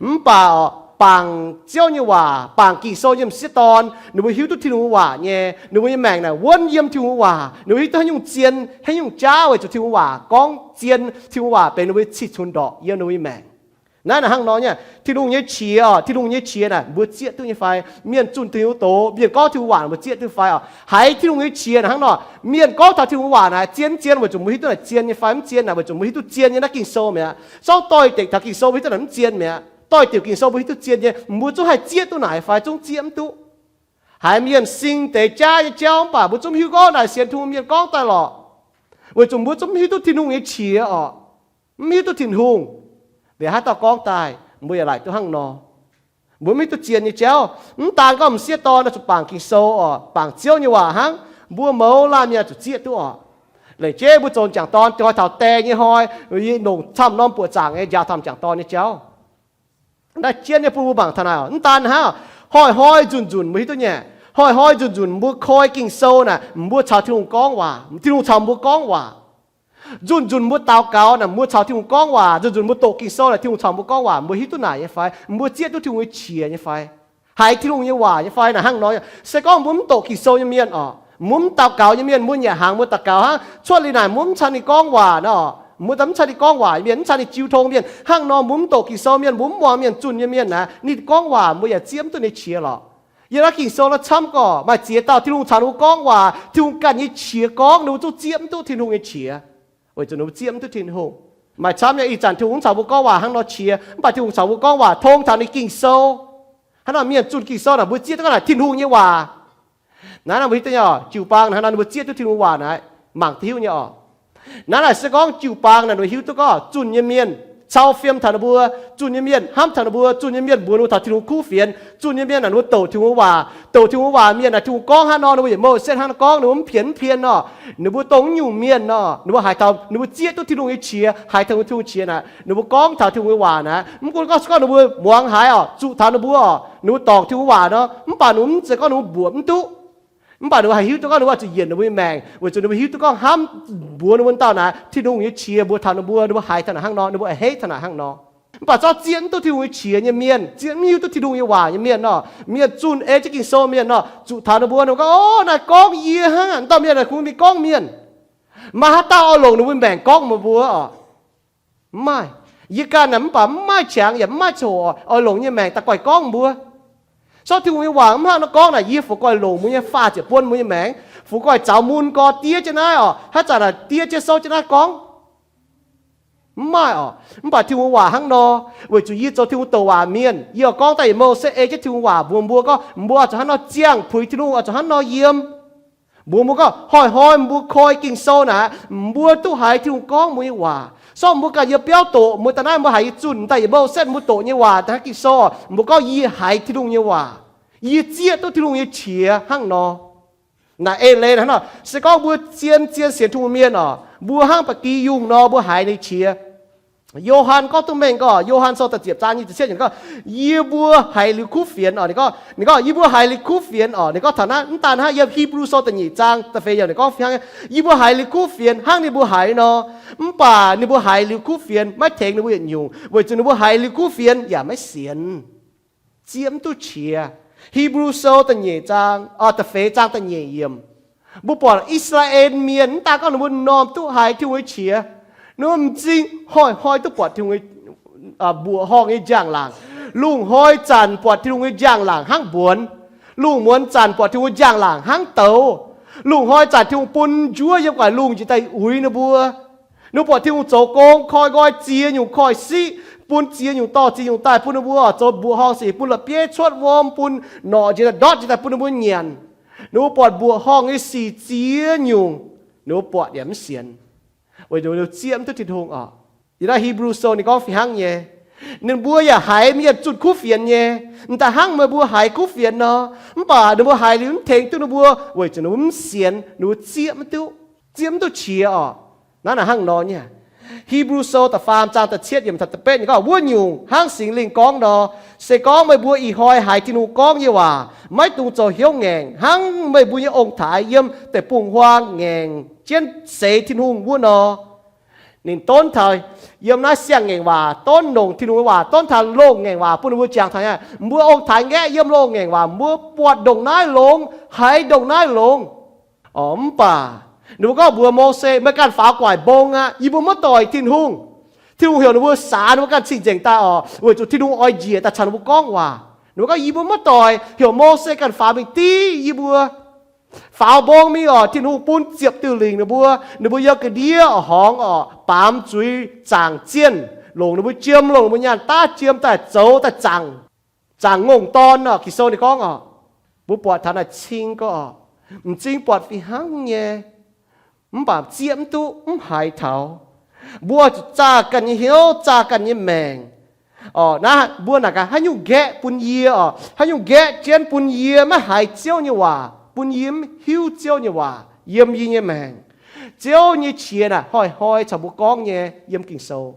Mv baac oc, bangc Ziouv nyei waac, bangc Ging-Sou nyei m'sieqv dorn, ninh mbuo hiuv duqv Tin-Hungh waac nyei, ninh mbuo nyei maengc naaic wuonv yiem Tin-Hungh waac. Ninh mbuo hiuv duqv haaix nyungc zien, haaix nyungc jaav weic zuqc Tin-Hungh waac gorngv zien, Tin-Hungh waac benx ninh mbuo nyei cih cunx ndorqc yiem ninh mbuo nyei maengc. Naaiv naaic hnangv nor nyei, Tin-Hungh nyei qiex oc, Tin-Hungh nyei qiex naaic mbuo zieqv duqv nyei fai? Mienh zunh Tin-Hungh doz, mienh gorngv Tin-Hungh waac mbuo zieqv duqv fai oc? Haiz Tin-Hungh nyei qiex naaic hnangv nor, mienh gorngv taux Tin-Hungh waac naaic zien mv zien, weic zuqc mbuo hiuv duqv naaic zien nyei fai mv zien naaic, weic zuqc mbuo hiuv duqv zien nyei naaiv Ging-Sou mi'aqv. Zorqv doix-dekc taux Ging-Sou mbuo hiuv duqv naaic mv zien mi'aqv. Doix-dekc Ging-Sou mbuo hiuv duqv zien nyei, mbuo zungv haih zieqv duqv naaic fai zungv zieqv mv duqv. Haiz mienh sing deix jaav nyei jauv mv baac mbuo zungv hiuv gorngv naaic sienx Tin-Hungh mienh gorngv daaih lorqc. Weic zuqc mbuo zungv mv hiuv duqv Tin-Hungh nyei qiex oc, mv hiuv duqv Tin-Hungh. Liuz haaix dauh gorngv daaih, mbuo yaac laaic duqv hnangv nor. Mbuo mv hiuv duqv zien nyei jauv. Mv daan gorngv m'sieqv dorn zuqc bangc Ging-Sou oc, bangc Ziouv nyei waac hnangv, mbuo mouz laanh mienh zuqc zieqv duqv oc. Laengz jeiv mbuo zoux m'jangc dorn, dongh hoiz taux die nyei hnoi, yie longc camv norm buoqc zaangc nyei njaaux taux m'jangc dorn nyei jauv. Naaiv jienv nyei bun mbuo mangc taux naaic oc. Mv daan hnangv, hnoi-hnoi nzunc nzunc mbuo hiuv duqv nyei. Hnoi-hnoi nzunc nzunc mbuo koi Ging-Sou naaic, mbuo caux Tin-Hungh gorngv waac, Tin-Hungh caux mbuo gorngv waac. Nzunc nzunc mbuo daux gaux naaic, mbuo caux Tin-Hungh gorngv waac. Nzunc nzunc mbuo doqc Ging-Sou naaic, Tin-Hungh caux mbuo gorngv waac. Mbuo hiuv duqv naaic nyei fai? Mbuo zieqv duqv Tin-Hungh nyei qiex nyei fai? Haiz Tin-Hungh nyei waac nyei fai? Naaic hnangv nor, se gorngv mbuo mv doqc Ging-Sou nyei mienh oc, mbuo mv daux gaux nyei mienh, mbuo nyanc hnaangx mbuo daux gaux hnangv, cuotv liuz naaic mbuo mv caux ninh gorngv waac nor, mbuo mv caux ninh gorngv waac nyei mienh, mv caux ninh jiu tong mienh, hnangv nor mbuo mv doqc Ging-Sou mienh, mbuo mv muangx mienh zunh nyei mienh naaic, ninh gorngv waac mbuo yaac zieqv mv duqv ninh qiex lorqc. Yiem naaiv Ging-Sou naaiv camv gorqv maaih ziex dauh Tin-Hungh caux ninh mbuo gorngv waac, Tin-Hungh ganh nyei qiex gorngv, ninh mbuo zungv zieqv mv duqv Tin-Hungh nyei qiex, weic zuqc ninh mbuo zieqv mv duqv Tin-Hungh. Maaih camv nyei, ih zanc Tin-Hungh mv caux mbuo gorngv waac hnangv nor qiex, mv baac Tin-Hungh caux mbuo gorngv waac tong taux ninh Ging-Sou. Hnangv nor mienh zunh Ging-Sou naaic, mbuo zieqv duqv gorngv naaic Tin-Hungh nyei waac. Naaiv nor mbuo hiuv duqv nyei oc, jiu-baang naaiv nor ninh mbuo zieqv duqv Tin-Hungh waac naaic, mangc duqv hiuv nyei oc. Naaiv naaic se gorngv jiu-baang naaic ninh mbuo hiuv duqv gorngv zunh nyei mienh cau fiem taux ninh mbuo, zunh nyei mienh hnamv taux ninh mbuo, zunh nyei mienh mbuox ninh mbuo taux Tin-Hungh kuv fienx, zunh nyei mienh naaic ninh mbuo douc Tin-Hungh waac, douc Tin-Hungh waac mienh naaic Tin-Hungh gorngv hnangv nor ninh mbuo yietc mouc setv hnangv nor gorngv, ninh mbuo mv pienx mv pien nor, ninh mbuo dongh nyungc mienh nor, ninh mbuo haiz taux, ninh mbuo zieqv duqv Tin-Hungh nyei qiex, haiz taux Tin-Hungh qiex naaic, ninh mbuo gorngv taux Tin-Hungh nyei waac naaic, mv gunv gorngv se gorngv ninh mbuo muangx haiz oc, zuqc taux ninh mbuo oc, ninh mbuo dorngc Tin-Hungh waac nor, mv baac ninh mbuo mv zeiz gorngv ninh mbuo mbuoqc mv duqv. Mv baac ninh mbuo haih hiuv duqv gorngv ninh mbuo zuqc yienc ninh mbuo nyei maengc, weic zuqc ninh mbuo hiuv duqv gorngv hnamv mbuox ninh mbuo dauh naaic, Tin-Hungh nyei qiex mbuox taux ninh mbuo, ninh mbuo haiz taux naaic hnangv nor, ninh mbuo a'hneiv taux naaic hnangv nor. Mv baac zorqv zieqv mv duqv Tin-Hungh nyei qiex nyei mienh, zieqv mv hiuv duqv Tin-Hungh nyei waac nyei mienh nor, mienh zunh ei jienv Ging-Sou mienh nor, zuqc taux ninh mbuo, ninh mbuo gorngv, Ov, naaiv gorngv yie hnangv. Dauh mienh naaic kungx mingh gorngv mienh. Maaih haaix dauh oix longc ninh mbuo maengc gorngv meih mbuo oc? Mv maaih. Yie ganh naaic mv baac mv maaih qangx yaac mv maaih coc oix longc nyei maengc daaih guaih gorngv mbuo. Sortv Tin-Hungh nyei waac mv hnangv nor gorngv naaic, yie fungx guaih longc mbuo nyei faah ziepc buonc mbuo nyei maengc, fungx guaih zaux mun gor diev jienv naaiv oc, haaix zanc naaic diev jienv souv jienv naaiv gorngv. Mv maaih oc. Mv baac Tin-Hungh waac hnangv nor, weic zuqc yie zoux Tin-Hungh douc waac mienh, yie oix gorngv daaih yietc mouc setv ei jienv Tin-Hungh waac mbuox mbuo gorngv, mbuo oix zuqc hnangv nor ziangh puix Tin-Hungh, oix zuqc hnangv nor yiem. Mbuox mbuo gorngv, hnoi-hnoi mbuo koi Ging-Sou naaic, mbuo duqv haiz Tin-Hungh gorngv mbuo nyei waac. Sortv mbuo ganh yiem biauv doqc, mbuo daaih naaiv mbuo haiz yie zunh daaih yietc mouc setv mbuo doqc nyei waac daaih hnangv Ging-Sou, mbuo gorngv yie haiz Tin-Hungh nyei waac, yie zieqv duqv Tin-Hungh nyei qiex hnangv nor. Naaic eix leiz hnangv nor, se gorngv mbuo zien zien sienx Tin-Hungh mienh oc, mbuo hnangv ba'gi yungh nor mbuo haiz ninh qiex. Yo^han gorngv duqv mengh gorngv, Yo^han Sou da'ziepc zaang nyic ziepc cietv gorngv, yie mbuo haiz liuz kuv fienx oc. Ninh gorngv, ninh gorngv yie mbuo haiz liuz kuv fienx oc. Ninh gorngv taux naaiv, mv daan hnangv yiem Hipv^lu Sou da'nyeic zaang da'feix yiemc ninh gorngv hnangv, yie mbuo haiz liuz kuv fienx hnangv ninh mbuo haiz nor. Mv baac ninh mbuo haiz liuz kuv fienx maiv tengx ninh mbuo yietc nyungc, weic zuqc ninh mbuo haiz liuz kuv fienx yaac maiv sienx. Zieqv mv duqv qiex. Hipv^lu Sou da'nyeic zaang, da'feix zaang da'nyeic yiemc. Mbuo buatc I^saa^laa^en Mienh mv daan gorngv ninh mbuo m'normh duqv haiz Tin-Hungh nyei qiex, ninh mbuo m'zing hnoi-hnoi duqv buatc Tin-Hungh nyei mbuoqc horngh nyei njang-laangc. Lungh hnoi zanc buatc Tin-Hungh nyei njang-laangc hnangv mbuonx. Lungh muonz zanc buatc Tin-Hungh nyei njang-laangc hnangv douz. Lungh hnoi zanc Tin-Hungh bun njuov yiem gu'nguaaic lungh njiec daaih uix ninh mbuo. Ninh mbuo buatc Tin-Hungh zoux gong koi nqoi ziex nyungc koiv-siqv, bun ziex nyungc dorh ziex nyungc daaih bun ninh mbuo zoux mbuoqc horngh sic, bun la'bieiv cuotv wuom, bun norqc njiec daaih, ndortv njiec daaih bun ninh mbuo nyanc. Ninh mbuo buatc mbuoqc horngh nyei sic ziex nyungc, ninh mbuo buatc yaac mv sienx, weic zuqc ninh zieqv mv duqv Tin-Hungh oc. Yiem naaiv Hebrew Sou ninh gorngv fih hnangv nyei. Ninh mbuo yaac haiz mienh zunh kuv fienx nyei, m'daaih hnangv meih mbuo haiz kuv fienx nor. Mv baac ninh mbuo haiz liuz mv tengx duqv ninh mbuo, weic zuqc ninh mbuo mv sienx, ninh mbuo zieqv mv duqv, zieqv mv duqv qiex orqc. Naaiv naaic hnangv nor nyei. Hebrew Sou da'faam zaang da'cietv yiemc taux da'betv yiemc gorngv, wuov nyungc hnangv Singx Lingh gorngv nor, se gorngv meih mbuo ih hnoi haiz Tin-Hungh gorngv nyei waac maiv dungx zoux hnyouv ngaengc, hnangv meih mbuo nyei ong-taaix yiem deic-bung-huaang ngaengc jienv seix Tin-Hungh wuov nor. Ninh donv taux yiem naaiv siang-ngaengc waac, donv longc Tin-Hungh nyei waac, donv taux loz-ngaengc waac bun ninh mbuo jangx taux, mbuo ong-taaix nqaeqv yiem loz-ngaengc waac, mbuo buatc ndongc naaiv longx, haiz ndongc naaiv longx. Orqc, mv baac ninh mbuo gorngv mbuox Mose, meih ganh faaux gu'nguaaic mbong aqv. Yie mbuo maiv doic Tin-Hungh. Tin-Hungh heuc ninh mbuo saax ninh mbuo ganh cing-nzengc daaih orqc, weic zuqc Tin-Hungh oix njiec daaih caux ninh mbuo gorngv waac. Ninh mbuo gorngv, yie mbuo maiv doic, heuc Mose ganh faaux mingh div yie mbuo. Faaux mbong mingh orqc, Tin-Hungh bun ziepc diuh lingc ninh mbuo. Ninh mbuo yiem ga'ndiev horngz orqc, baamz zuiz zaangc zienh, longc ninh mbuo jiem, longc ninh mbuo nyaanh daav jiem daaih zoux daaih zaangc, zaangc ngongh dorn orqc. Ging-Sou ninh gorngv orqc, mbuo buatc taux naaic cing gorx orqc, m'zing buatc fih hnangv nyei. Mv baac zieqv mv duqv, mv haiz taux. Mbuo zuqc zaah ganh nyei hnyouv, zaah ganh nyei maengc. Orqc, naaiv mbuo naaic gaax haaix nyungc nqaeqv bun yie orqc, haaix nyungc nqaeqv jienv bun yie maiv haiz Ziouv nyei waac, bun yie mv hiuv Ziouv nyei waac yiem yie nyei maengc. Ziouv nyei qiex naaic hnoi-hnoi caux mbuo gorngv nyei yiem Ging-Sou.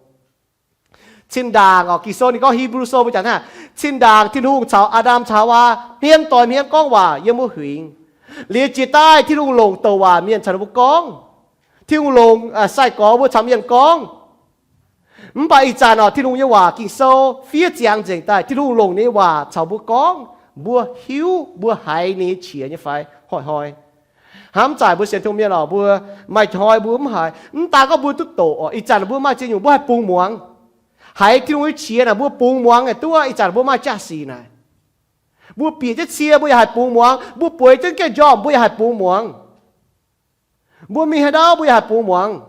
Cin-ndaangc orqc, Ging-Sou ninh gorngv, Hebrew Sou mbuo jangx hnangv, cin-ndaangc Tin-Hungh caux Aa^ndam caux Haawaa hmien doix hmien gorngv waac yiem wuov huingx. Liuz jiex daaih Tin-Hungh longc douc waac mienh caux ninh mbuo gorngv. Tin-Hungh longc sai-gorx mbuo caux mienh gorngv. Mv baac ih zanc orqc, Tin-Hungh nyei waac Ging-Sou fiev ziangx nzengc daaih, Tin-Hungh longc ninh nyei waac caux mbuo gorngv, mbuo hiuv, mbuo haiz ninh nyei qiex nyei fai? Hnoi-hnoi hnamv zaaic mbuo sienx Tin-Hungh mienh orqc, mbuo maaih hnoi mbuo mv haiz, mv daan gorngv mbuo duqv doqc orqc, ih zanc mbuo maaih ziex nyungc mbuo haih bungx muangx. Haiz Tin-Hungh nyei qiex naaic mbuo bungx muangx aeqv, duqv ih zanc mbuo maaih jaa-sic naaic. Mbuo bieqc jienv cie mbuo yaac haih bungx muangx, mbuo bueix jienv gaengh njormh mbuo yaac haih bungx muangx. Mbuo mingh haaix ndau mbuo yaac haih bungx muangx.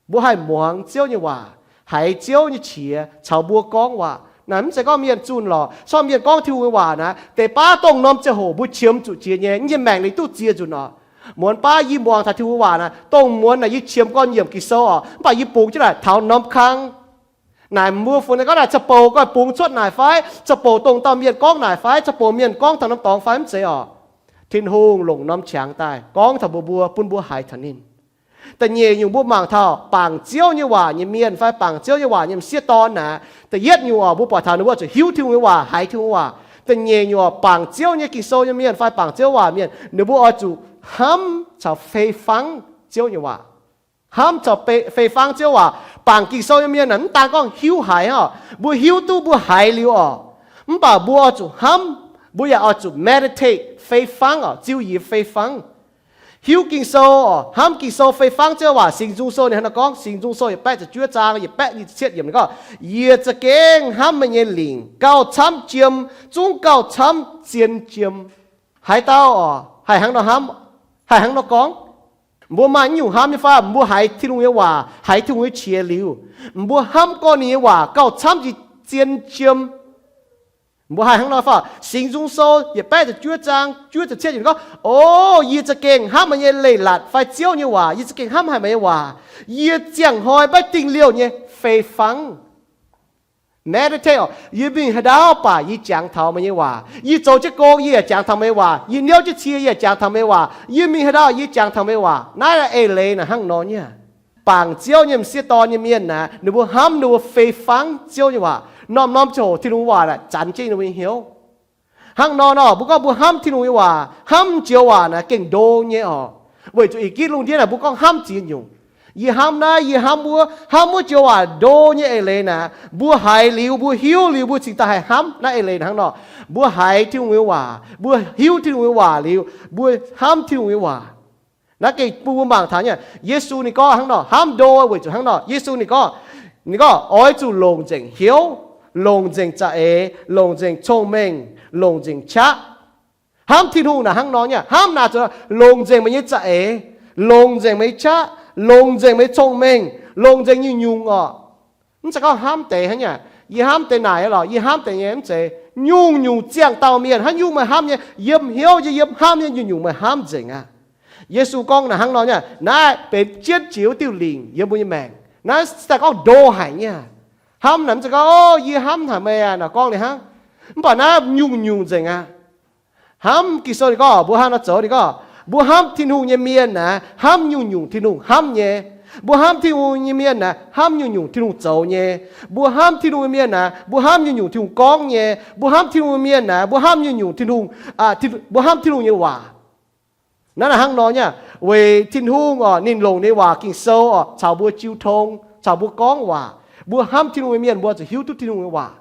Mbuo haih muangx Ziouv nyei waac, haiz Ziouv nyei qiex caux mbuo gorngv waac. Naaic mv zeiz gorngv mienh zunh lorqc. Sorng mienh gorngv Tin-Hungh nyei waac naaic, deix baav dongh norm ziangh hoc mbuo qiemx zuqc jiex nyei, yie nyei maengc ninh duqv ziex nzunc orqc. Muonz baav yie muangx taux Tin-Hungh waac naaic, dongh muonz naaic yie qiemx gorn nyiemc Ging-Sou orqc, mv baac yie bungx jienv naaic taux norm kang. Naaic mbuo funx gorngv naaic, ca'bouc goi bungx cuotv naaic fai? Ca'bouc dongh dauh mienh gorngv naaic fai? Ca'bouc mienh gorngv taux norm dorngx fai? Mv zeiz orqc. Tin-Hungh longc norm qangx daaih gorngv taux mbuo, mbuo bun mbuo haiz taux ninh. Da'nyeic nyungc mbuo mangc taux bangc Ziouv nyei waac nyei mienh fai bangc Ziouv nyei waac nyei m'sieqv dorn naaic, da'yietv nyungc orqc, mbuo buatc taux ninh mbuo zuqc hiuv Tin-Hungh nyei waac, haiz Tin-Hungh waac. Da'nyeic nyungc orqc, bangc Ziouv nyei Ging-Sou nyei mienh fai bangc Ziouv waac mienh, ninh mbuo oix zuqc hnamv caux fei fangv Ziouv nyei waac. Hnamv caux fei fangv Ziouv waac. Bangc Ging-Sou nyei mienh naaic mv daan gorngv hiuv haiz orqc, mbuo hiuv duqv mbuo haiz liuz orqc, mv baac mbuo oix zuqc hnamv, mbuo yaac oix zuqc meditate, fei fangv orqc, ziu yiez fei fangv. Hiuv Ging-Sou orqc, hnamv Ging-Sou fei fangv Ziouv waac. Singx Nzung Sou ninh hnangv naaiv gorngv, Singx Nzung Sou yietc baeqv ziepc juov zaang yietc baeqv nyic ziepc cietv yiemc ninh gorngv, yie za'gengh hnamv meih nyei lingc gauh camv jiem, zungv gauh camv zien jiem. Haaix dauh orqc haih hnangv nor hnamv, haih hnangv nor gorngv? Mbuo maaih naaiv nyungc hnamv nyei fai? Mbuo haiz Tin-Hungh nyei waac, haiz Tin-Hungh nyei qiex liuz, mbuo hnamv gorngv ninh nyei waac gauh camv jiex zien jiem. Mbuo haih hnangv nor fai? Singx Nzung Sou yietc baeqv ziepc juov zaang juov ziepc cietv yiemc gorngv, O, yie za'gengh hnamv meih nyei leiz-latc fai Ziouv nyei waac, yie za'gengh hnamv haic meih nyei waac. Yie ziangh hnoi maiv dingh liouh nyei fei fangv. Meditate orqc, yie mingh haaix ndau baac yie jangx taux meih nyei waac. Yie zoux jienv gong yie yaac jangx taux meih nyei waac. Yie niouv jienv cie yie yaac jangx taux meih nyei waac. Yie mingh haaix ndau yie jangx taux meih nyei waac. Naaiv eix leiz naaic hnangv nor nyei. Bangc Ziouv nyei m'sieqv dorn nyei mienh naaic, ninh mbuo hnamv ninh mbuo fei fangv Ziouv nyei waac. Norm-norm ziangh hoc Tin-Hungh waac naaic zanx jienv ninh mbuo nyei hnyouv. Hnangv nor nor, mbuo gorngv mbuo hnamv Tin-Hungh nyei waac, hnamv joux waac naaic gengh ndo nyei orqc. Weic zuqc ih gitv lungh ndiev naaic mbuo gorngv hnamv ziex nyungc. Yie hnamv naaiv, yie hnamv wuov, hnamv wuov joux waac ndo nyei eix leiz naaic, mbuo haiz liuz, mbuo hiuv liuz, mbuo cingx daaih haih hnamv. Naaiv eix leiz hnangv nor, mbuo haiz Tin-Hungh nyei waac, mbuo hiuv Tin-Hungh nyei waac liuz, mbuo hnamv Tin-Hungh nyei waac. Naaiv gengh bun mbuo mangc taux nyei, Yesu ninh gorngv hnangv nor, hnamv ndo weic zuqc hnangv nor. Yesu ninh gorngv, ninh gorngv oix zuqc longc nzengc hnyouv, longc nzengc za'eix, longc nzengc cong-mengh, longc nzengc qaqv. Hnamv Tin-Hungh naaic hnangv nor nyei, hnamv naaic zuqc longc nzengc meih nyei za'eix, longc nzengc meih nyei qaqv, longc nzengc meih nyei cong-mengh, longc nzengc nyungc-nyungc orqc. Mv zeiz gorngv hnamv deix hnangv nyei, yie hnamv deix naaic lorqc, yie hnamv deix nyei, mv zeiz. Nyungc-nyungc ziangh dauh mienh, haaix nyungc meih hnamv nyei, yiem hnyouv nyei, yiem hnamv nyei, nyungc-nyungc meih hnamv nzengc aqv. Yesu gorngv naaic hnangv nor nyei, naaiv benx jienv jiex wuov diuh lingc yiem mbuo nyei maengc. Naaiv se daaih gorngv ndo haic nyei. Hnamv naaic mv zeiz gorngv, o, yie hnamv haic meih aqv, naaic gorngv liuz hnangv. Mv baac naaiv nyungc-nyungc nzengc aqv. Hnamv Ging-Sou ninh gorngv mbuo hnangv nor zoux, ninh gorngv mbuo hnamv Tin-Hungh nyei mienh naaic hnamv nyungc-nyungc Tin-Hungh hnamv nyei. Mbuo hnamv Tin-Hungh nyei mienh naaic hnamv nyungc-nyungc Tin-Hungh zoux nyei. Mbuo hnamv Tin-Hungh nyei mienh naaic mbuo hnamv nyungc-nyungc Tin-Hungh gorngv nyei. Mbuo hnamv Tin-Hungh nyei mienh naaic mbuo hnamv nyungc-nyungc Tin-Hungh, mbuo hnamv Tin-Hungh nyei waac. Naaiv naaic hnangv nor nyei, weic Tin-Hungh oc, ninh longc ninh nyei waac Ging-Sou oc caux mbuo jiu tong, caux mbuo gorngv waac. Mbuo hnamv Tin-Hungh nyei mienh mbuo zuqc hiuv duqv Tin-Hungh nyei waac.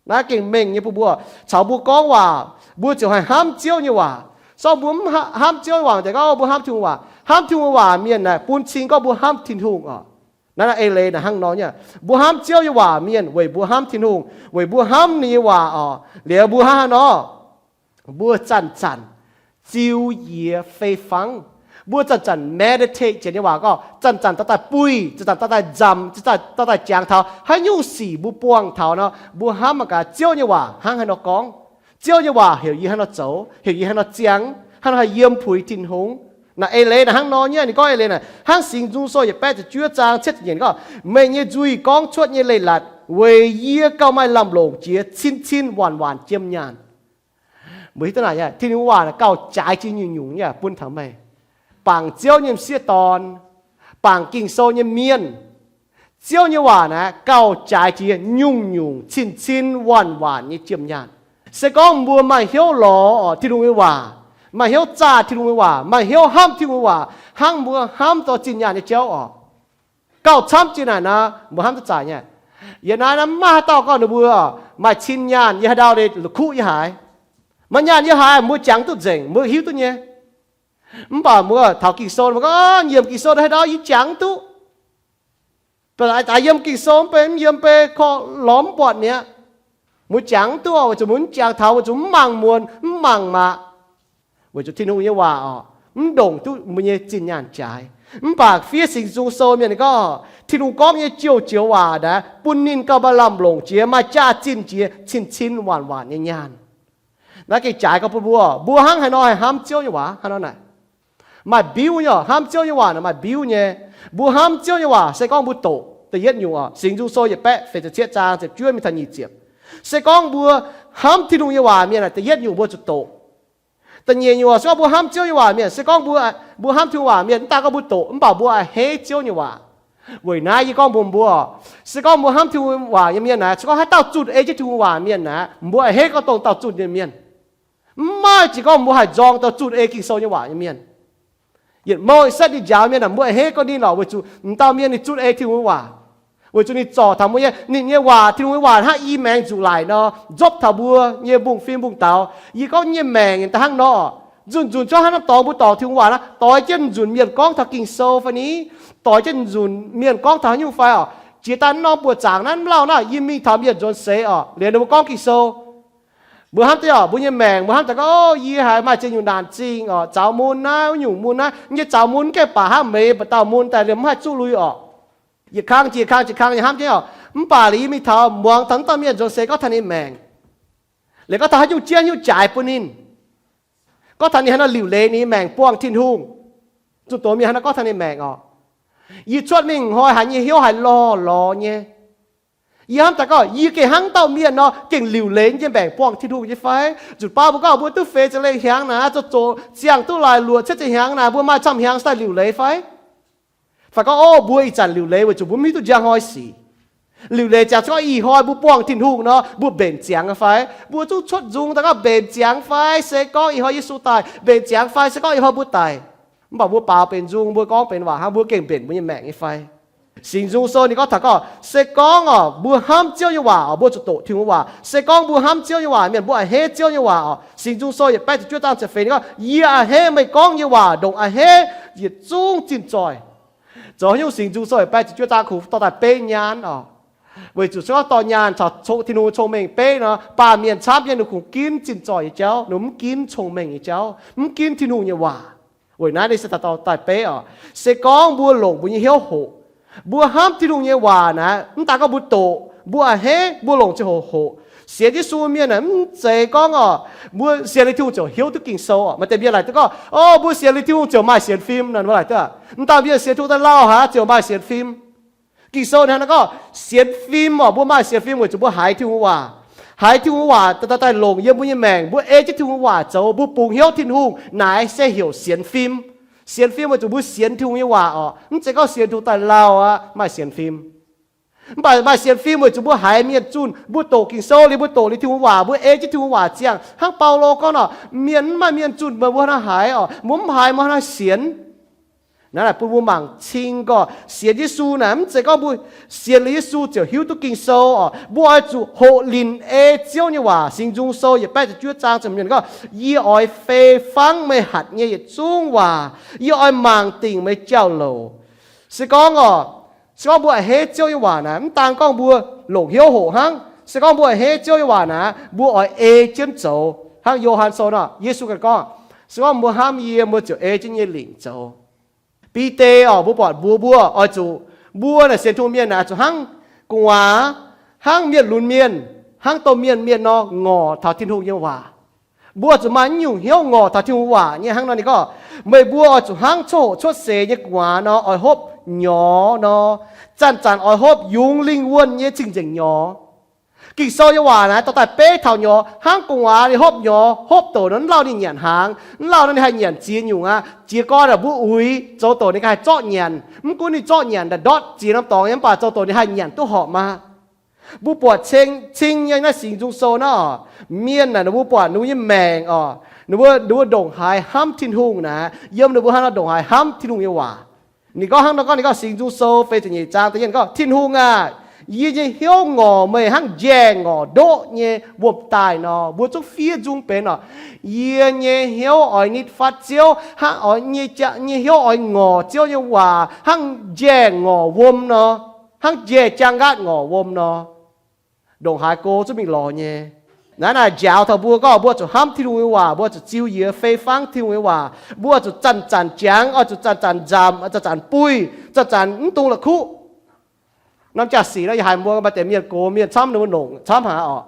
Naaiv gengh mengh nyei bun mbuo, caux mbuo gorngv waac, mbuo ziouc haih hnamv Ziouv nyei waac. Se gorngv mbuo mv hnamv Ziouv nyei waac, daaih gorngv mbuo hnamv Tin-Hungh waac. Hnamv Tin-Hungh nyei waac mienh naaic bun cing gorngv mbuo hnamv Tin-Hungh oc. Naaiv naaiv eix leiz naaic hnangv nor nyei, mbuo hnamv Ziouv nyei waac mienh weic mbuo hnamv Tin-Hungh, weic mbuo hnamv ninh nyei waac oc. Liuz mbuo hnangv haaix nor? Mbuo zanc-zanc ziux yie fei fangv. Mbuo zanc-zanc meditate janx nyei waac gorngv, zanc-zanc dorh daaih buih, zanc-zanc dorh daaih nzamc, zanc-zanc dorh daaih jangx taux haaix nyungc sic mbuo buangh taux nor, mbuo hnamv mangc gaax Ziouv nyei waac hnangv haaix nor gorngv. Ziouv nyei waac heuc yie haaix nor zoux, heuc yie haaix nor ziangh, haaix nor haih yiem puix Tin-Hungh. Naaiv eix leiz naaic hnangv nor nyei, ninh gorngv eix leiz naaic hnangv Singx Nzung Sou yietc baeqv ziepc juov zaang cietv ziepc nyeic gorngv, meih nyei nzuih gorngv cuotv nyei leiz-latc weic yie gauh maaih lamh longc jiex cin-cin waanc-waanc jiem nyaanh. Mbuo hiuv duqv naaic, Tin-Hungh waac naaic gauh jaaix jiex nyungc-nyungc nyei bun taux meih. Bangc Ziouv nyei m'sieqv dorn, bangc Ging-Sou nyei mienh, Ziouv nyei waac naaic gauh jaaix jiex nyungc-nyungc cin-cin waanc-waanc nyei jiem nyaanh. Se gorngv mbuo maaih hnyouv lorz oc Tin-Hungh nyei waac, maaih hnyouv zaah Tin-Hungh nyei waac, maaih hnyouv hnamv Tin-Hungh nyei waac, hnangv mbuo hnamv dorh zinh nyaanh nyei jauv oc, gauh camv jiex naaic nor, mbuo hnamv duqv zaaix nyei. Yiem naaiv naaiv maiv maaih haaix dauh gorngv ninh mbuo maaih cin nyaanh, yie haaix ndau ninh la'kuqv yie haiz. Maaih nyaanh yie haiz mbuo jangx duqv nzengc, mbuo hiuv duqv nyei. Mv baac mbuo taux Ging-Sou, mbuo gorngv, nyiemc Ging-Sou haaix ndau yie jangx duqv. Baac aaix daaix yiem Ging-Sou mv bei, mv yiem mv bei, korv lorz mv buatc mi'aqv. Mbuo jangx duqv oc, weic zuqc mbuo mv jangx taux, weic zuqc mv mangc muonz, mv mangc mangc. Weic zuqc Tin-Hungh nyei waac oc, mv ndongc duqv mbuo nyei zinh nyaanh jaaix. Mv baac fiev Singx Nzung Sou mienh ninh gorngv, Tin-Hungh gorngv nyei joux-joux waac naaic bun ninh gauh maaih lamh longc jiex, maaih jaax-zinh jiex cin-cin waanc-waanc nyei nyaanh. Naaiv gengh jaaix gorngv bun mbuo, mbuo hnangv haaix nor haih hnamv Ziouv nyei waac hnangv nor naaic. Maaih mbiuv nyei oc, hnamv Ziouv nyei waac naaic maaih mbiuv nyei. Mbuo hnamv Ziouv nyei waac se gorngv mbuo doqc. Da'yietv nyungc oc, Singx Nzung Sou yietc baeqv feix ziepc cietv zaang ziepc juov mingh taux nyic ziepc. Se gorngv mbuo hnamv Tin-Hungh nyei waac mienh naaic, da'yietv nyungc mbuo zuqc doqc. Da'nyeic nyungc oc, se gorngv mbuo hnamv Ziouv nyei waac mienh, se gorngv mbuo, mbuo hnamv Tin-Hungh waac mienh, mv daaih gorngv mbuo doqc, mv baac mbuo a'hneiv Ziouv nyei waac. Weic naaiv yie gorngv mbuox mbuo, se gorngv mbuo hnamv Tin-Hungh waac nyei mienh naaic, se gorngv haaix dauh zunh ei jienv Tin-Hungh waac mienh naaic, mbuo a'hneiv gorngv dongh dauh zunh nyei mienh. Mv maaih jiex gorngv mbuo haih nzorng dauh zunh ei Ging-Sou nyei waac nyei mienh. Yietc mouh setv ninh njaaux mienh aeqv, mbuo a'hneiv gorngv ninh lorqc, weic zuqc m'dauh mienh ninh zunh ei Tin-Hungh waac. Weic zuqc ninh zorc taux mbuo nyei, ninh nyei waac, Tin-Hungh nyei waac hnangv i maengx nzuqc laic nor, nzopv taux mbuo nyei mbungv-fim mbungv-daux. Yie gorngv nyei maengc da'hnangv nor, nzunc nzunc cuotv haaix norm dorngx mbuo dorngc Tin-Hungh waac naaiv, doix jienv nzunc mienh gorngv taux Ging-Sou fai ni, doix jienv nzunc mienh gorngv taux haaix nyungc fai oc. Jiex daaih norm buoqc zaangc naaiv mv lauh naaiv, yie mingh taux mienh nzuonx seix oc, liuz ninh mbuo gorngv Ging-Sou. Mbuo hnamv deix oc, mbuo nyei maengc, mbuo hnamv deix gorngv, o, yie haiz maaih ziex nyungc naanc zingh oc, zaux mun naaiv, wuov nyungc mun naaiv, nyei zaux mun mv gaengh baac hnangv meih, baac dauh mun daaih liemh mv haih zuqv lui oc. Yietc kang jiex kang jiex kang yie hnamv jienv oc, mv baac liuz yie mingh taux muangx taux wuov dauh mienh nzuonx seix gorngv taux ninh maengc, liuz gorngv taux haaix nyungc jienv haaix nyungc jaaix bun ninh, gorngv taux ninh haaix nor liuc leiz ninh nyei maengc buangh Tin-Hungh. Zunh doz mienh haaix nor gorngv taux ninh maengc oc. Yie cuotv mingh hnoi haiz nyei hnyouv haiz lorh lorz nyei. Yie hnamv daaih gorngv yie gengh hnangv dauh mienh nor gengh liuc leiz nyei maengc buangh Tin-Hungh nyei fai? Nzunc baav mbuo gorngv mbuo duqv feix ziepc lengh hnyangx naaic, zuqc zoqc ziangh duqv laaix luoqc cietv ziepc hnyangx naaic, mbuo maaih camv hnyangx daaih liuc leiz fai? Fai gorngv, o, mbuo ih zanc liuc leiz weic zuqc mbuo mv hiuv duqv njang hnoi sic. Liuc leiz ziangx se gorngv ih hnoi mbuo buangh Tin-Hungh nor, mbuo mbenc ziangx fai? Mbuo zungv cuotv nzung daaih gorngv mbenc ziangx fai? Se gorngv ih hnoi Yesu daic, mbenc ziangx fai? Se gorngv ih hnoi mbuo daic? Mv baac mbuo baaux benx nzung, mbuo gorngv benx waac hnangv, mbuo gengh mbenc mbuo nyei maengc nyei fai? Singx Nzung Sou ninh gorngv taux gorngv, se gorngv oc, mbuo hnamv Ziouv nyei waac oc, mbuo zuqc doqc Tin-Hungh waac. Se gorngv mbuo hnamv Ziouv nyei waac mienh, mbuo a'hneiv Ziouv nyei waac oc. Singx Nzung Sou yietc baeqv ziepc juov zaang ziepc feix ninh gorngv, yie a'hneiv meih gorngv nyei waac ndongc a'hneiv yietc zungv zinh zoih. Zoux haaix nyungc Singx Nzung Sou yietc baeqv ziepc juov zaang kungx dorh daaih beiv nyaanh oc. Weic zuqc se gorngv dorh nyaanh caux Tin-Hungh cong-mengh beiv nor, baamh mienh camv nyei ninh kungx ginv zinh zoih nyei jauv, ninh mv ginv cong-mengh nyei jauv, mv ginv Tin-Hungh nyei waac. Weic naaiv ninh se daaih dorh daaih beiv oc. Se gorngv mbuo longc mbuo nyei hnyouv hoqc, mbuo hnamv Tin-Hungh nyei waac naaic, mv daaih gorngv mbuo doqc, mbuo a'hneiv, mbuo longc ziangh hoc hoqc. Sienx Yesu mienh naaic, mv zeiz gorngv oc, mbuo sienx liuz Tin-Hungh ziouc hiuv duqv Ging-Sou oc. Maaih deix mienh laaic duqv gorngv, o, mbuo sienx liuz Tin-Hungh ziouc maaih sienx fim nor, mbuo laaic duqv. Mv daaih mienh sienx Tin-Hungh daaih lauh haic ziouc maaih sienx fim. Ging-Sou hnangv naaiv gorngv sienx fim orqc, mbuo maaih sienx fim weic zuqc mbuo haiz Tin-Hungh nyei waac. Haiz Tin-Hungh nyei waac daaih daaih longc yiem mbuo nyei maengc, mbuo ei jienv Tin-Hungh nyei waac zoux, mbuo bungx hnyouv Tin-Hungh, naaiv se heuc sienx fim. Sienx fim weic zuqc mbuo sienx Tin-Hungh nyei waac orqc. Mv zeiz gorngv sienx Tin-Hungh daaih lauh aqv, maaih sienx fim. Mv baac maaih sienx fim weic zuqc mbuo haiz mienh zunh, mbuo doqc Ging-Sou liuz, mbuo doqc liuz Tin-Hungh waac, mbuo ei jienv Tin-Hungh waac ziangh. Hnangv Baulo gorngv orqc, mienh mv maaih mienh zunh meih mbuo hnangv haaix orqc, mbuo mv haiz mbuo hnangv haaix sienx. Naaiv naaic bun mbuo mangc cing gorqv sienx Yesu naaic mv zeiz gorngv mbuo sienx liuz Yesu ziouc hiuv duqv Ging-Sou orqc. Mbuo oix zuqc hoqc linc ei Ziouv nyei waac. Singx Nzung Sou yietc baeqv ziepc juov zaang ziepc hmz gorngv, yie oix fei fangv meih hatc nyei yietc zungv waac. Yie oix mangc dingc meih jauv-louc. Se gorngv orqc, se gorngv mbuo a'hneiv Ziouv nyei waac naaic, mv daan gorngv mbuo longc hnyouv hoqc hnangv. Se gorngv mbuo a'hneiv Ziouv nyei waac naaic, mbuo oix ei jienv zoux. Hnangv Yo^han Sou nor, Yesu ganh gorngv, se gorngv mbuo hnamv yie, mbuo ziouc ei jienv nyei lingc zoux. Bide orqc, mbuo buatc mbuox mbuo oix zuqc, mbuo naaic sienx Tin-Hungh mienh naaic zuqc hnangv gu'nguaaz, hnangv mienh lunx mienh, hnangv domh mienh mienh nor ngorc taux Tin-Hungh nyei waac. Mbuo zuqc maaih naaiv nyungc hnyouv ngorc taux Tin-Hungh waac nyei. Hnangv nor ninh gorngv, meih mbuo oix zuqc hnangv coqv hoqc cuotv seix nyei gu'nguaaz nor, oix hopv nyorx nor, zanc-zanc oix hopv yungz lingh wuonh nyei cing-nzengc nyorx. Ging-Sou nyei waac naaic dorh daaih beiv taux nyorx, hnangv gu'nguaaz ninh hopv nyorx, hopv douc nor mv lauh ninh nyanc hnaangx, mv lauh nor ninh haih nyanc ziex nyungc aqv. Jiez gorn mbuo uix zoux douc ninh ganh haih zorqv nyanc. Mv gunv ninh zorqv nyanc ndortv ziex norm dorngx nyei, mv baac zoux douc ninh haih nyanc duqv horpc maah. Mbuo buatc cing nyei naaiv Singx Nzung Sou naaiv orqc, mienh naaic ninh mbuo buatc ninh mbuo nyei maengc orqc, ninh mbuo, ninh mbuo ndongc haaix hnamv Tin-Hungh naaic, yiem ninh mbuo hnangv nor ndongc haaix hnamv Tin-Hungh nyei waac. Ninh gorngv hnangv nor gorngv, ninh gorngv Singx Nzung Sou feix ziepc nyeic zaang da'yietv gorngv, Tin-Hungh aah! Yie nyei hnyouv ngorc meih hnangv njaeh ngorc ndoqv nyei wuom-daaih nor. Mbuo zungv fiev nzung benx orqc, yie nyei hnyouv oix nitv fatv Ziouv, hnangv oix nyei, nyei hnyouv oix ngorc Ziouv nyei waac hnangv njaeh ngorc wuom nor, hnangv njaeh jaang nqaatv ngorc wuom nor. Ndongc haaix go zungv mingh lorz nyei. Naaiv naaic njaaux taux mbuo gorngv mbuo zuqc hnamv Tin-Hungh nyei waac, mbuo zuqc ziux yiez fei fangv Tin-Hungh nyei waac, mbuo zuqc zanc-zanc jangx, oix zuqc zanc-zanc nzamc, zanc-zanc buih, zanc-zanc mv dungx la'kuqv. Norm jaa-sic nor yie haiz mbuo maaih deix mienh gox mienh camv ninh mbuo longc camv haic orqc.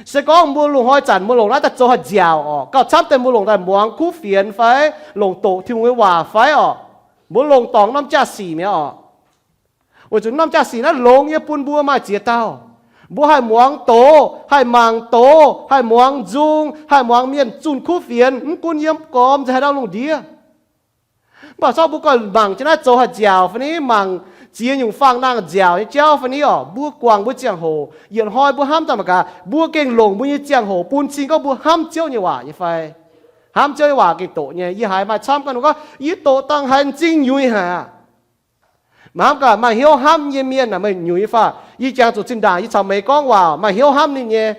Se gorngv mbuo lungh hnoi zanc mbuo longc naaiv daaih zoux haaix nziaauc orqc, gauh camv deix mbuo longc daaih muangx kuv fienx fai longc doqc Tin-Hungh nyei waac fai orqc, mbuo longc dorngc norm jaa-sic mi'aqv orqc. Weic zuqc norm jaa-sic naaiv longx nyei bun mbuo maaih ziex dauh. Mbuo haih muangx doz, haih mangc doz, haih muangx nzung, haih muangx mienh zunh kuv fienx, mv gunv yiem gormx nzengc haaix dauh lungh ndiev. Mv baac corc mbuo ganh mangc jienv naaiv zoux haaix nziaauc fai ni, mangc ziex nyungc fangx nangh nziaauc nyei jauv fai ni orqc, mbuo guangc mbuo ziangh hoc. Yietc hnoi mbuo hnamv daaih mangc gaax, mbuo gengh longc mbuo nyei ziangh hoc bun cing gorngv mbuo hnamv Ziouv nyei waac nyei fai? Hnamv Ziouv nyei waac gengh doqc nyei. Yie haiz maaih camv ganh gorngv, yie doqc dangh haiz m'zing nyuiz haic aqv. Maiv hnamv gaax, maaih hnyouv hnamv nyei mienh aah, meih nyuiz fai? Yie jangx zuqc zinh ndaangc yie caux meih gorngv waac, maaih hnyouv hnamv ninh nyei.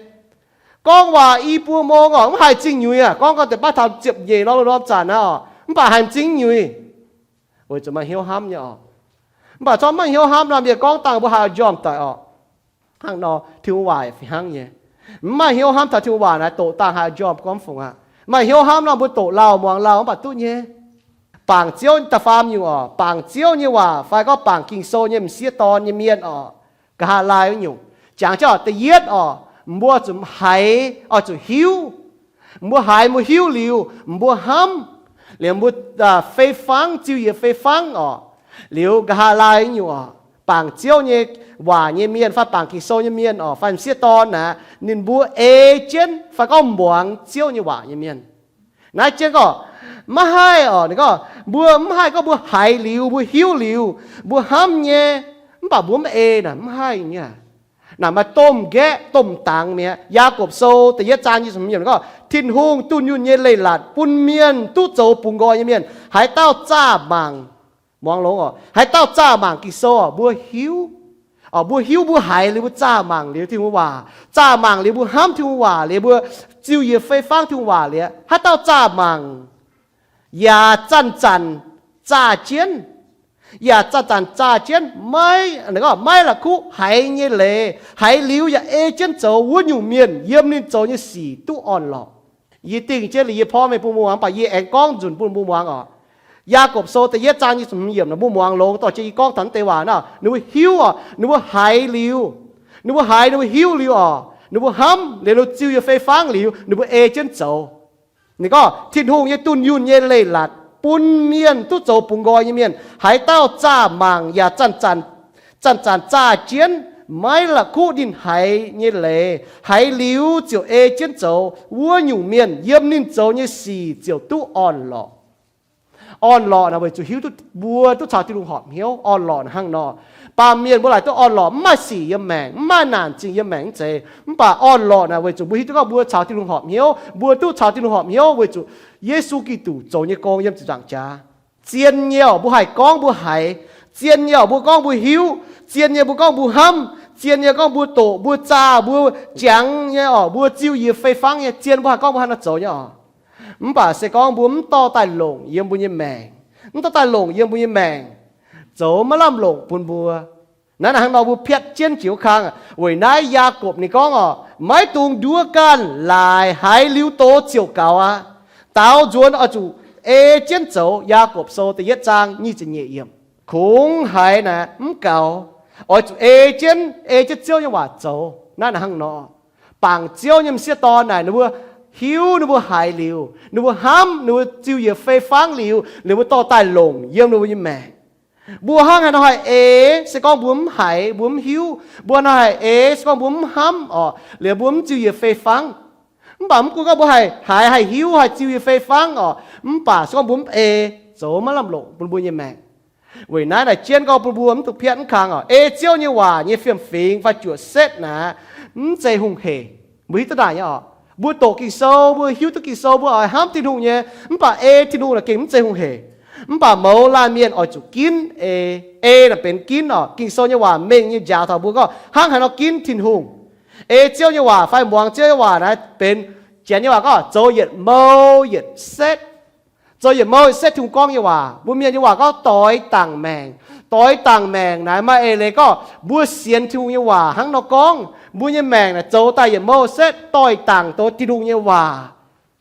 Gorngv waac i buo mong orqc, mv haih m'zing nyuiz aac. Gorngv gau deix baav taux ziepc nyeic lorh, lorh norm zanc aqv orqc, mv baac haih m'zing nyuiz, weic zuqc maaih hnyouv hnamv nyei orqc. Mv baac corc maiv hnyouv hnamv nor, mienh gorngv dangh mbuo haih njormh daic orqc. Hnangv nor Tin-Hungh waac fih hnangv nyei. Mv maaih hnyouv hnamv taux Tin-Hungh waac naaic, doqc dangh haih njormh gormx fungc aqv. Maaih hnyouv hnamv nor, mbuo doqc lauh muangx lauh mv baac duqv nyei. Bangc Ziouv da'faam nyungc orqc, bangc Ziouv nyei waac fai gorngv bangc Ging-Sou nyei m'sieqv dorn nyei mienh orqc, nqa'haav laai wuov nyungc. Jangx jienv orqc, da'yietv orqc, mbuo zuqc haiz, oix zuqc hiuv. Mbuo haiz mbuo hiuv liuz, mbuo hnamv, liuz mbuo fei fangv, ziux yiez fei fangv orqc. Liuz nqa'haav laai wuov nyungc orqc, bangc Ziouv nyei waac nyei mienh fai bangc Ging-Sou nyei mienh orqc, fai m'sieqv dorn aqv, ninh mbuo ei jienv fai gorngv muangx Ziouv nyei waac nyei mienh. Naaiv jienv gorngv maiv haih orqc, ninh gorngv mbuo mv haih gorngv mbuo haiz liuz, mbuo hiuv liuz, mbuo hnamv nyei, mv baac mbuo mv ei naaic mv haih nyei. Naaic maaih domh nqaeqv domh dangx mi'aqv. Yaagorpc Sou da'yietv zaang nyic ziepc hmz yiemc gorngv, Tin-Hungh dunh yunh nyei leiz-latc bun mienh duqv zoux bungx nqoi nyei mienh. Haaix dauh zaah mangc, muangx longx orqc, haaix dauh zaah mangc Ging-Sou orqc, mbuo hiuv. Orqc, mbuo hiuv, mbuo haiz liuz, mbuo zaah mangc liuz Tin-Hungh waac, zaah mangc liuz mbuo hnamv Tin-Hungh waac liuz, mbuo ziux yiez fei fangv Tin-Hungh waac liuz, haaix dauh zaah mangc yaac zanc-zanc zaah jienv, yaac zanc-zanc zaah jienv, maiv, maiv la'kuqv haiz nyei leiz, haiz liuz yaac ei jienv zoux, wuov nyungc mienh yiem ninh zoux nyei sic duqv orn-lorqc. Yie dingh jienv liuz yie porv mengh bun mbuo muangx, mv baac yie aengx gorngv nzunc bun mbuo muangx orqc. Yaagorpc Sou da'yietv zaang nyic ziepc hmz yiemc, mbuo muangx longx dorh jienv yie gorngv taux naaiv deix waac nor, ninh mbuo hiuv orqc, ninh mbuo haiz liuz, ninh mbuo haiz, ninh mbuo hiuv liuz orqc, ninh mbuo hnamv liuz, ninh mbuo ziux yiez fei fangv liuz, ninh mbuo ei jienv zoux. Ninh gorngv, Tin-Hungh nyei dunh yunh nyei leiz-latc bun mienh duqv zoux bungx nqoi nyei mienh. Haaix dauh zaah mangc yaac zanc-zanc Zanc-zanc zaah jienv, maiv la'kuqv ninh haiz nyei leiz, haiz liuz ziouc ei jienv zoux, wuov nyungc mienh yiem ninh zoux nyei sic ziouc duqv orn-lorqc. Orn-lorqc naaic weic zuqc hiuv duqv mbuo duqv caux Tin-Hungh horpc hnyouv. Orn-lorqc naaic hnangv nor, baamh mienh mbuo laaic duqv orn-lorqc, mv maaih sic yiem maengc, mv maaih naanc zingh yiem maengc mv zeiz. Mv baac orn-lorqc naaic weic zuqc mbuo hiuv duqv gorngv mbuo caux Tin-Hungh horpc hnyouv, mbuo duqv caux Tin-Hungh horpc hnyouv weic zuqc Yesu Giduc zoux nyei gong yiem ziepc nzaangc jaax. Zien nyei orqc mbuo haih gorngv mbuo haiz, zien nyei orqc mbuo gorngv mbuo hiuv, zien nyei mbuo gorngv mbuo hnamv, zien nyei gorngv mbuo doqc, mbuo zaah, mbuo jangx nyei orqc, mbuo ziu yiez fei fangv nyei, zien mbuo haih gorngv mbuo haaix nor zoux nyei orqc. Mv baac se gorngv mbuo mv dorh daaih longc yiem mbuo nyei maengc, mv dorh daaih longc yiem mbuo nyei maengc, zoux maiv lamh longc bun mbuo. Naaiv hnangv nor mbuo piatv jienv jiez kang. Weic naaiv Yaagorpc ninh gorngv orqc, maiv dungx nduov ganh, laaic haiz liuz doz ziouc gaux aqv. Daaux nzuonx oix zuqc ei jienv zoux. Yaagorpc Sou da'yietv zaang nyic ziepc nyeic yiemc. Kungx haiz naaic mv gaux, oix zuqc ei jienv, ei jienv Ziouv nyei waac zoux. Naaiv hnangv nor, bangc Ziouv nyei m'sieqv dorn naaic ninh mbuo hiuv, ninh mbuo haiz liuz, ninh mbuo hnamv, ninh mbuo ziu yiez fei fangv liuz, liuz mbuo dorh daaih longc yiem ninh mbuo nyei maengc. Mbuo hnangv haaix nor haih eix, se gorngv mbuo mv haiz, mbuo mv hiuv. Mbuo hnangv haaix nor haih eix, se gorngv mbuo mv hnamv orqc, liuz mbuo mv ziu yiez fei fangv. Mv baac mv gunv gorngv mbuo haih haiz, haih hiuv, haih ziu yiez fei fangv orqc, mv baac se gorngv mbuo mv ei, zoux maiv lamh longc bun mbuo nyei maengc. Weic naaiv naaic jienv gorngv bun mbuo mv dungx piatv mv kang orqc. Ei Ziouv nyei waac nyei fiem-fingx fai juoqc setv naaic, mv zeiz hungh hec. Mbuo hiuv duqv naaic nyei orqc. Mbuo doqc Ging-Sou, mbuo hiuv duqv Ging-Sou, mbuo oix hnamv Tin-Hungh nyei, mv baac ei Tin-Hungh naaic gengh mv zeiz hungh hec. Mv baac mouz laanh mienh oix zuqc ginv ei. Ei naaic benx ginv orqc. Ging-Sou nyei waac mengh nyei njaaux taux mbuo gorngv hnangv haaix nor ginv Tin-Hungh. Ei Ziouv nyei waac fai muangx Ziouv nyei waac naaiv benx, Janx nyei waac gorngv zoux yietc mou yietc setv. Zoux yietc mou yietc setv, Tin-Hungh gorngv nyei waac. Mbuo Mienh nyei waac gorngv doix dangc maengc. Doix dangc maengc naaiv maaih eix leiz gorngv mbuo sienx Tin-Hungh nyei waac hnangv nor gorngv, mbuo nyei maengc naaic zoux daaih yietc mou setv doix dangc doix Tin-Hungh nyei waac.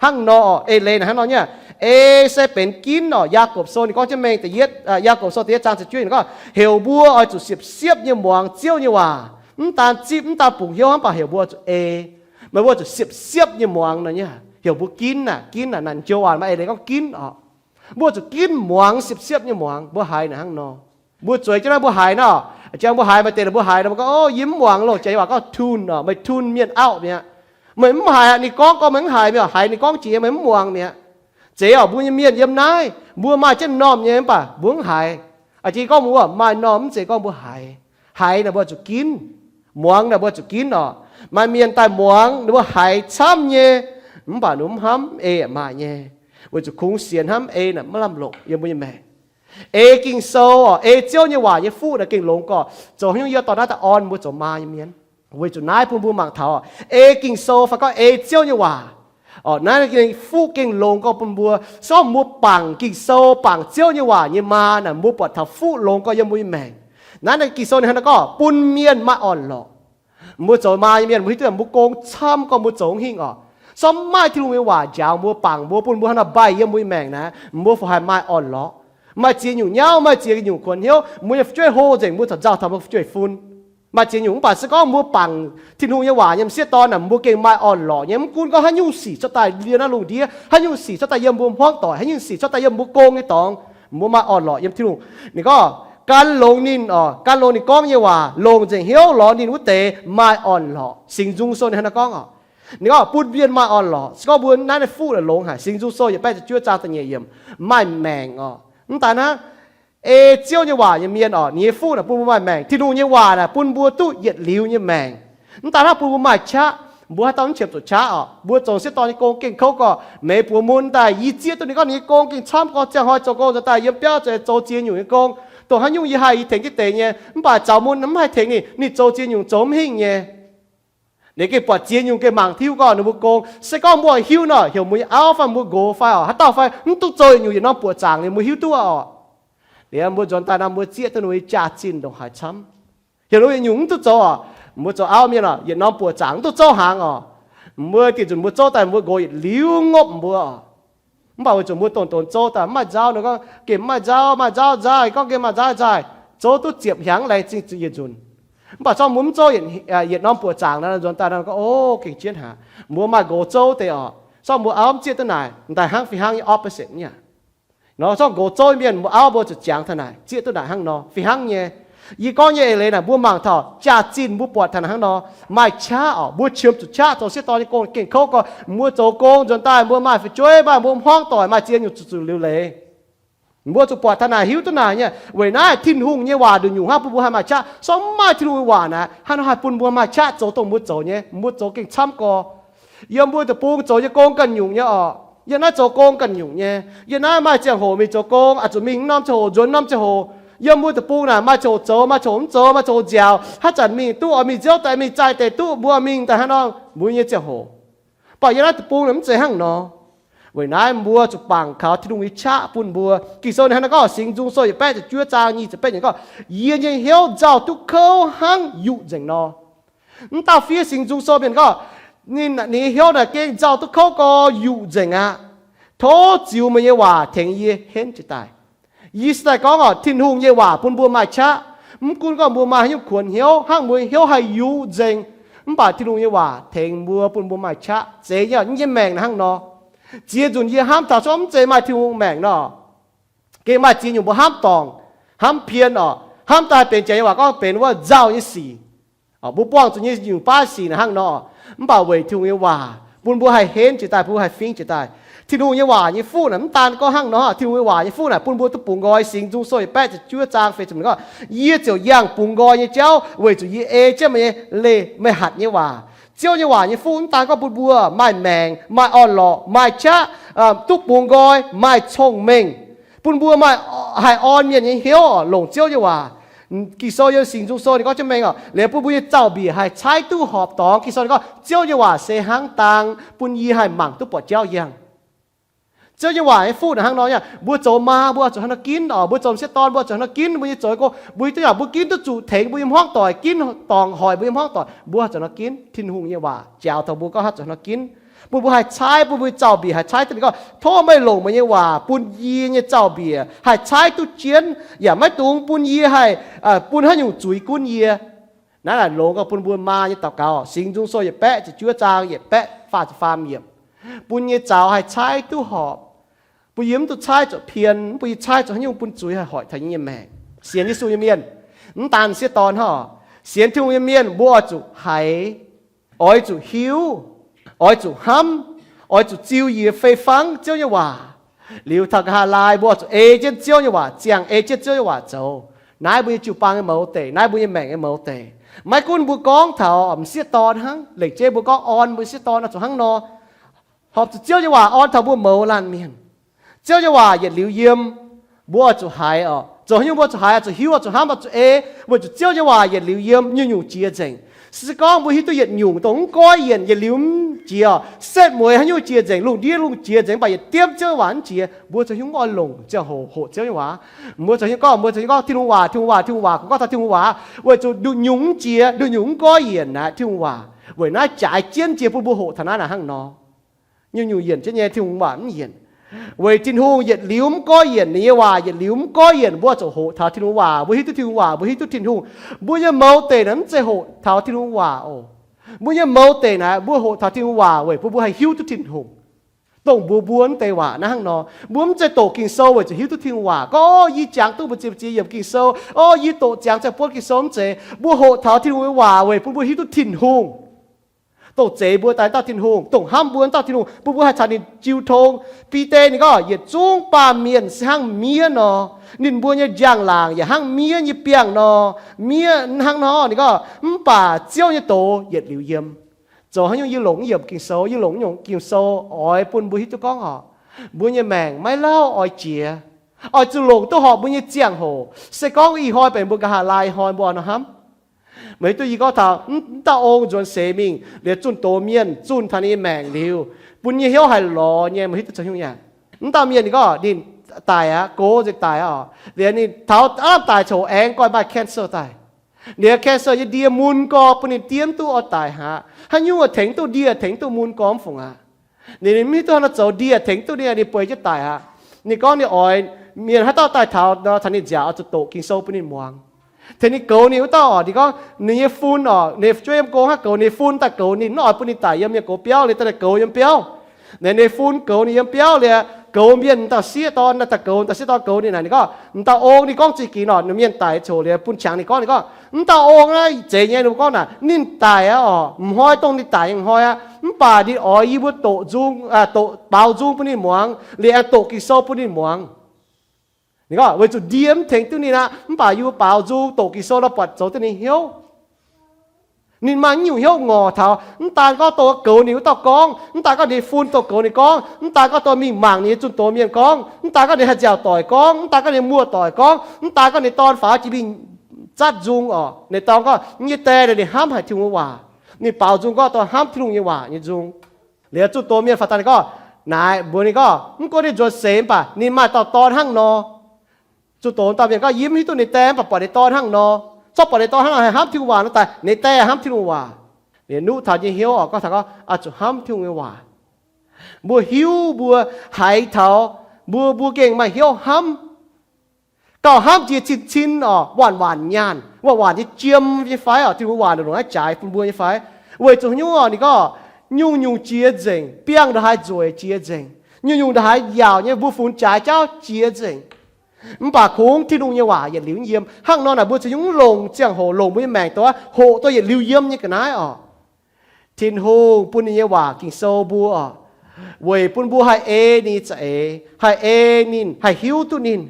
Hnangv nor, eix leiz naaic hnangv nor nyei. Ei se benx ginv orqc. Yaagorpc Sou ninh gorngv jienv mengh da'yietv, Yaagorpc Sou da'yietv zaang ziepc juov ninh gorngv heuc mbuo oix zuqc siepv-siepv nyei muangx Ziouv nyei waac, mv daan zipv, mv daan bungx hnyouv hnangv, mv baac heuc mbuo oix zuqc ei. Meih mbuo zuqc siepv-siepv nyei muangx nor nyei. Heuc mbuo ginv aac, ginv aac, naaic joux waac maaih eix leiz gorngv ginv orqc. Mbuo zuqc ginv muangx, siepv-siepv nyei muangx. Mbuo haiz naaic hnangv nor, mbuo zueiz jienv naaiv mbuo haiz nor, jangx mbuo haiz maaih deix mbuo haiz nor, mbuo gorngv, O, yie mv muangx loh. Janx nyei waac gorngv tune orqc, meih tune mienh auv mi'aqv. Meih mv haiz aqv, ninh gorngv gorngv meih mv haiz mi'aqv, haiz ninh gorngv jiex nyei meih mv muangx mi'aqv. Zeiz orqc, mbuo nyei mienh yiem naaiv mbuo maaih jienv m'normh nyei mv baac mbuo mv haiz. A'jang gorngv mbuo maaih m'normh, mv zeiz gorngv mbuo haiz. Haiz naaic mbuo zuqc ginv. Muangx naaic mbuo zuqc ginv orqc. Maaih mienh daaih muangx, ninh mbuo haiz camv nyei, mv baac ninh mv hnamv ei maaih nyei, weic zuqc kungx sienx hnamv ei naaic maiv lamh longc yiem mbuo nyei maengc. Ei Ging-Sou orqc, ei Ziouv nyei waac nyei fuqv naaic gengh longx gorqv. Zoux haaix nyungc yie dorh naaiv daaih orn mbuo zoux maa nyei mienh? Weic zuqc naaiv bun mbuo mangc taux ei Ging-Sou fai gorngv ei Ziouv nyei waac orqc, naaiv fuqv gengh longx gorngv bun mbuo. Se gorngv mbuo bangc Ging-Sou, bangc Ziouv nyei waac nyei maa naaic, mbuo buatc taux fuqv longx gorngv yiem mbuo nyei maengc. Naaiv Ging-Sou ninh hnangv naaiv gorngv bun mienh maaih orn-lorqc. Mbuo zoux maa nyei mienh mbuo hiuv duqv mbuo gong camv gorngv mbuo zoux hingh orqc. Se gorngv mv maaih Tin-Hungh nyei waac njaaux mbuo, bangc mbuo, bun mbuo hnangv naaic mbaih yiem mbuo nyei maengc naaic, mbuo fih haaix maaih orn-lorqc. Maaih ziex nyungc nyauv, maaih ziex nyungc kuonx hnyouv, mbuo nyei fu'jueiv hlo nzengc, mbuo taux nzauh taux mbuo fu'jueiv-fun. Maaih ziex nyungc mv baac se gorngv mbuo bangc Tin-Hungh nyei waac nyei m'sieqv dorn naaic, mbuo gengh maaih orn-lorqc nyei. Mv gunv gorngv haaix nyungc sic cuotv daaih yiem naaiv lungh ndiev, haaix nyungc sic cuotv daaih yiem mbuo hmuangv doic, haaix nyungc sic cuotv daaih yiem mbuo gong nyei dorngx, mbuo maaih orn-lorqc yiem Tin-Hungh. Ninh gorngv gan longx ninh orqc, gan longx ninh gorngv nyei waac, longc nzengc hnyouv lorz ninh wuov deix maaih orn-lorqc. Singx Nzung Sou ninh hnangv naaiv gorngv orqc. Ninh gorngv bun mienh maaih orn-lorqc. Se gorngv mbuo naaiv naaiv fuqv naaic longx haic, Singx Nzung Sou yietc baeqv ziepc juov zaang da'nyeic yiemc, maaih maengc orqc. Mv daaih naaiv ei Ziouv nyei waac nyei mienh orqc, ninh nyei fuqv naaic bun mbuo maaih maengc. Tin-Hungh nyei waac naaic bun mbuo duqv yietc liuz nyei maengc. Mv daaih hnangv bun mbuo maaih qaqv, mbuo haaix dauh mv qiemx zuqc qaqv orqc. Mbuo zoux m'sieqv dorn nyei gong gengh kouv gorqv, meix buoz mun daaih yie zieqv duqv ninh gorngv ninh nyei gong gengh camv gorqv, ziangh hnoi zoux gong zoux daaih yiem biauv zoux ziex nyungc nyei gong, dongh haaix nyungc yie haih yie tengx jienv deix nyei. Mv baac zaux mun mv haih tengx ninh, ninh zoux ziex nyungc zoux mv hingh nyei. Ninh gengh buatc ziex nyungc gengh mangc tiuv gorngv ninh mbuo gong. Se gorngv mbuo hiuv nor, heuc mbuo nyei auv fai mbuo nqox fai orqc, haaix dauh fai mv duqv zoux yietc nyungc yietc norm buoqc zaangc liuz mbuo hiuv duqv orqc. Liuz mbuo nzuonx daaih nor mbuo zieqv duqv ninh mbuo nyei jaax-zinh ndongc haaix camv. Heuc ninh mbuo yietc nyungc mv duqv zoux orqc, mbuo zoux auv mienh orqc, yietc norm buoqc zaangc mv duqv zouv hnaangx orqc. Mbuo diuc nzunc mbuo zouv daaih mbuo nqox yietc liuz ngopv mbuo orqc. Mv baac weic zuqc mbuo dongh dongh zouv daaih mv maaih nzauv nor gorngv gengh mv maaih nzauv, maaih nzauv nzaaih gorngv gengh maaih nzauv nzaaih, zouv duqv ziepc hnyangx laengz zingh yietc nzunc. Mv baac zorqv mbuo mv zouv yietc norm buoqc zaangc nor, nzuonx daaih nor gorngv, o, gengh jienv haic, mbuo maaih nqox zouv deix orqc. Zorqv mbuo auv mv zieqv duqv naaic, daaih hnangv fih hnangv nyei opposite nyei. Nor zorqv nqox zouv mienh, mbuo auv mbuo zuqc ziangx taux naaic, zieqv duqv naaic hnangv nor fih hnangv nyei. Yie gorngv nyei eix leiz naaic mbuo mangc taux jaax-zinh mbuo buatc taux hnangv nor, maaih qaqv oc. Mbuo qiemx zuqc qaqv zoux sieqv dorn nyei gong gengh kouv gorx. Mbuo zoux gong nzuonx daaih mbuo maaih fu'jueiv, maaih mbuo hmuangv doic, maaih ziex nyungc zuqc zuqc liuz leiz. Mbuo zuqc buatc taux naaic, hiuv duqv naaic nyei. Weic naaiv Tin-Hungh nyei waac nduqc nyungc hnangv bun mbuo haih maaih qaqv. Sorng mv maaih Tin-Hungh nyei waac naaic, haaix nor haih bun mbuo maaih qaqv zoux dongh mbuo zoux nyei? Mbuo zoux gengh camv gorx. Yiem mbuo deic-bung zoux nyei gong ganh nyungc nyei oc. Yiem naaiv zoux gong ganh nyungc nyei. Yiem naaiv maaih ziangh hoc mingh zoux gong, oix zuqc mingh norm ziangh hoc, nzuonx norm ziangh hoc. Yiem mbuo deic-bung naaic maaih ziangh hoc zoux, maaih ziangh hoc mv zoux, maaih ziangh hoc nziaauc. Haaix zanc mingh duqv oix mingh nziouv daaih, mingh zaih deix duqv, mbuo mingh daaih hnangv nor, mbuo nyei ziangh hoc. Mv baac yiem naaiv deic-bung naaic mv zeiz hnangv nor. Weic naaiv mbuo zuqc bangc kaux Tin-Hungh nyei qaqv bun mbuo. Ging-Sou ninh hnangv naaiv gorngv, Singx Nzung Sou yietc baeqv ziepc juov zaang nyic ziepc baeqv yiemc gorngv, Yie nyei hnyouv nzauh duqv kouv hnangv yuqc nzengc nor. Mv dauh fiev Singx Nzung Sou mienh gorngv, ninh, ninh nyei hnyouv naaic gengh nzauh duqv kouv gorx yuqc nzengc aqv. Tov ziux meih nyei waac tengx yie henv jiez daaih. Yie se daaih gorngv oc, Tin-Hungh nyei waac bun mbuo maaih qaqv. Mv gunv gorngv mbuo maaih haaix nyungc kuonx hnyouv, hnangv mbuo nyei hnyouv haih yuqc nzengc, mv baac Tin-Hungh nyei waac tengx mbuo, bun mbuo maaih qaqv. Zeiz nyei, yie nyei maengc naaiv hnangv nor. Ziex nzunc yie hnamv taux cuotv mv zeiz maaih Tin-Hungh maengc nor. Gengh maaih ziex nyungc mbuo hnamv dorngc, hnamv pien oc, hnamv daaih benx jaax nyei waac gorngv benx wuov nzauh nyei sic. Mbuo buangh zuqc nyei nyungc baav sic naaic hnangv nor. Mv baac weic Tin-Hungh nyei waac bun mbuo haih henv jiez daaih, bun mbuo haih fingx jiez daaih. Tin-Hungh nyei waac nyei fuqv naaic mv daan gorngv hnangv nor. Tin-Hungh nyei waac nyei fuqv naaic bun mbuo duqv bungx nqoi. Singx Nzung Sou yietc baeqv ziepc juov zaang feix ziepc gorngv, Yie ziouc yangh bungx nqoi nyei jauv weic zuqc yie ei jienv meih nyei leih meih hatc nyei waac. Ziouv nyei waac nyei fuqv mv daan gorngv bun mbuo maaih maengc, maaih orn-lorqc, maaih qaqv, duqv bungx nqoi, maaih cong-mengh, bun mbuo maaih, haih orn mienh nyei hnyouv oc, longc Ziouv nyei waac. Ging-Sou yiem Singx Nzung Sou ninh gorngv jienv mengh oc, liuz bun mbuo nyei zaux-mbiec haih caaiv duqv horpc dorngx. Ging-Sou ninh gorngv Ziouv nyei waac se hnangv dang bun yie haih mangc duqv buatc jauv yangh. Ziouv nyei waac nyei fuqv naaic hnangv nor, mbuo zoux maa mbuo oix zuqc hnangv nor ginv oc, mbuo zoux m'sieqv dorn mbuo oix zuqc hnangv nor ginv, mbuo nyei zoux nyei gong mbuo hiuv duqv yaac mbuo ginv duqv zuqc tengx mbuo nyei hmuangv doic, ginv dorngc hoic mbuo nyei hmuangv doic, mbuo oix zuqc hnangv nor ginv. Tin-Hungh nyei waac njaaux taux mbuo gorngv hnangv zuqc hnangv nor ginv, bun mbuo haih caaiv, bun mbuo nyei zaux-mbiec haih caaiv duqv. Ninh gorngv, Tov meih longc meih nyei waac bun yie nyei zaux-mbiec haih caaiv duqv jienv, yaac maiv dungx bun yie haih, bun haaix nyungc zuiz gunv yie. Naaiv naaic longx gauh bun mbuo maa nyei daux gaux. Singx Nzung Sou yietc baeqv ziepc juov zaang yietc baeqv faah ziepc faam yiemc, bun nyei zaux haih caaiv duqv horpc, bun yie mv dungx caaiv zuqc pien, bun yie caaiv zuqc haaix nyungc bun zuiz haih hoic taux yie nyei maengc. Sienx Yesu nyei mienh, mv daan m'sieqv dorn hnangv, sienx Tin-Hungh nyei mienh mbuo oix zuqc haiz, oix zuqc hiuv, oix zuqc hnamv, oix zuqc ziux yie fei fangv Ziouv nyei waac. Liuz taux nqa'haav laai mbuo oix zuqc ei jienv Ziouv nyei waac ziangh, ei jienv Ziouv nyei waac zoux. Naaiv mbuo nyei jiu-baang nyei mouz deic, naaiv mbuo nyei maengc nyei mouz deic. Maiv gunv mbuo gorngv taux m'sieqv dorn hnangv, lengc jeiv mbuo gorngv orn mbuo m'sieqv dorn oix zuqc hnangv nor. Horpc zuqc Ziouv nyei waac orn taux mbuo mouz laanh mienh. Ziouv nyei waac yietc liuz yiem, mbuo oix zuqc haiz oc. Zoux haaix nyungc mbuo oix zuqc haiz, oix zuqc hiuv, oix zuqc hnamv, oix zuqc ei, weic zuqc Ziouv nyei waac yietc liuz yiem, nyungc-nyungc jiex nzengc. Se gorngv mbuo hiuv duqv yietc nyungc dongh mv goiv yienc yietc liuz mv jiex oc, setv mueiz haaix nyungc jiex nzengc, lungh ndiev lungh jiex nzengc, mv baac yietc diemv Ziouv nyei waac mv jiex, mbuo zoux haaix nyungc oix longc ziangh hoc hoqc Ziouv nyei waac? Mbuo zoux haaix nyungc gorngv, mbuo zoux haaix nyungc gorngv Tin-Hungh waac, Tin-Hungh waac, Tin-Hungh waac, gorngv taux Tin-Hungh waac, weic zuqc nduqc nyungc mv jiex, nduqc nyungc mv goiv yienc naaic Tin-Hungh waac. Weic naaiv jaaix jienv jiex bun mbuo hoqc taux naaiv naaic hnangv nor. Nyungc-nyungc yienc jienv nyei, Tin-Hungh waac mv yienc. Weic Tin-Hungh yietc liuz mv goiv yienc, ninh nyei waac yietc liuz mv goiv yienc, mbuo zuqc hoqc taux Tin-Hungh waac, mbuo hiuv duqv Tin-Hungh waac, mbuo hiuv duqv Tin-Hungh. Mbuo nyei mouz deic naaic mv zeiz hoqc taux Tin-Hungh waac oc. Mbuo nyei mouz deic naaic mbuo hoqc taux Tin-Hungh waac weic bun mbuo haih hiuv duqv Tin-Hungh. Dongh mbuox mbuo mv deix waac naaiv hnangv nor. Mbuo mv zeiz doqc Ging-Sou weic zuqc hiuv duqv Tin-Hungh waac. Gorngv, Orv, yie jangx duqv mbu'ziex mbu'ziex yiemc Ging-Sou. Orv, yie doqc ziangx ziangh buonv Ging-Sou, mv zeiz. Mbuo hoqc taux Tin-Hungh nyei waac weic bun mbuo hiuv duqv Tin-Hungh. Dongh zeix mbuo daaih dauh Tin-Hungh, dongh hnamv mbuo dauh Tin-Hungh, bun mbuo haih caux ninh jiu tong. Bide ninh gorngv, Yietc zungv baamh mienh se hnangv miev nor, ninh mbuo nyei njang-laangc yaac hnangv miev nyei biangh nor. Miev hnangv nor, ninh gorngv, mv baac Ziouv nyei doz yietc liuz yiem. Zoux haaix nyungc yie longc yiemc Ging-Sou, yie longc nyungc Ging-Sou oix bun mbuo hiuv duqv gorngv oc, mbuo nyei maengc maiv lauh oix jiex. Oix zuqc longc duqv horpc mbuo nyei ziangh hoc. Se gorngv ih hnoi benx mbuo nqa'haav laai ih hnoi mbuo oix nor hnamv. Meih hiuv duqv yie gorngv taux mv dauh ong nzuonx seix mingh liuz zunh doz mienh, zunh taux ninh nyei maengc liuz, bun nyei hnyouv haiz lorz nyei, meih hiuv duqv zoux haaix nyungc aqv? Mv dauh mienh ninh gorngv ninh daic aqv, gox nzengc daic aqv oc. Liuz ninh taux aav lamh daic coc aengx goi maaih cancer daaih. Liuz cancer nyei ndie mun gorx bun ninh diev mv duqv oix daic aqv. Haaix nyungc tengx duqv ndie, tengx duqv mun gorx mv fungc aqv. Ninh mv hiuv duqv haaix nor zoux ndie tengx duqv ninh, ninh bueix jienv daic aqv. Ninh gorngv ninh oix mienh haaix dauh daaih taux nor, caux ninh nziaauc oix zuqc doqc Ging-Sou bun ninh muangx. Tengx ninh goux ninh wuov dauh oc, ninh gorngv ninh nyei fun oc, ninh fu'jueiv yiem gong hnangv goux ninh fun daaih goux ninh, mv oix bun ninh daic yiem nyei goux biauv liuz daaih goux yiem biauv. Ninh, ninh fun goux ninh yiem biauv liuz, goux mienh, dauh sieqv dorn, dauh goux, dauh sieqv dorn goux ninh naaic, ninh gorngv, m'dauh ong ninh gorngv zingh ginx oc, ninh mienh daic coc liuz bun qangx ninh gorngv, ninh gorngv, m'dauh ong naaiv zeiz nyei, ninh mbuo gorngv naaic, ninh daic aqv oc, m'hnoi dongh ninh daic nyei m'hnoi aqv, mv baac ninh oix yie mbuo doqc nzung, doqc baaux nzung bun ninh muangx, liuz aengx doqc Ging-Sou bun ninh muangx. Ninh gorngv weic zuqc ndie mv tengx duqv ninh aqv, mv baac yie mbuo baaux nzung doqc Ging-Sou nor buatc zoux duqv ninh hnyouv. Ninh maaih nyungc hnyouv ngorc taux, mv daan gorngv dongh goux ninh wuov dauh gorngv, mv daan gorngv ninh fun dongh goux ninh gorngv, mv daan gorngv dongh mingh mangc ninh nyei zunh doz mienh gorngv, mv daan gorngv ninh haih nziaauc doic gorngv, mv daan gorngv ninh muoz-doic gorngv, mv daan gorngv ninh dorn faaux jiex mingh zatv nzung oc, ninh dorn gorngv, nyei die ninh hnamv haic Tin-Hungh nyei waac, ninh baaux nzung gorngv dongh hnamv Tin-Hungh nyei waac nyei nzung. Liuz zunh doz mienh faaux daaih ninh gorngv, naaic mbuox ninh gorngv, mv gunv ninh nzuonx seix mv baac ninh maaih dauh dorn hnangv nor. Zunh doz dauh mienh gorngv, yie mv hiuv duqv ninh die mv baac buatc ninh dorn hnangv nor. Corc buatc ninh dorn hnangv nor haih hnamv Tin-Hungh waac nor daaih, ninh die haih hnamv Tin-Hungh waac. Liuz nuqv taux nyei hnyouv oc, gorngv taux gorngv oix zuqc hnamv Tin-Hungh nyei waac. Mbuo hiuv mbuo haiz taux, mbuo, mbuo gengh maaih hnyouv hnamv. Gauh hnamv jiex cin-cin oc, waanc waanc nyaanh, waanc waanc nyei jiem nyei fai oc, Tin-Hungh waac longc naaiv jaaix bun mbuo nyei fai? Weic zuqc nyungc oc, ninh gorngv, nyungc-nyungc jiex nzengc, biangh ndongc haaix nzueic jiex nzengc, nyungc-nyungc ndongc haaix yaauc nyei mbuo funx jaaix jauv jiex nzengc. Mv baac kungx Tin-Hungh nyei waac yietc liuz yiem. Hnangv nor naaic mbuo cingx nyungc longc ziangh hoc longc mbuo nyei maengc douz hoqc duqv yietc liuz yiem nyei ga'naaiv oc. Tin-Hungh bun ninh nyei waac Ging-Sou mbuo oc, weic bun mbuo haih ei ninh nyei za'eix, haih ei ninh, haih hiuv duqv ninh,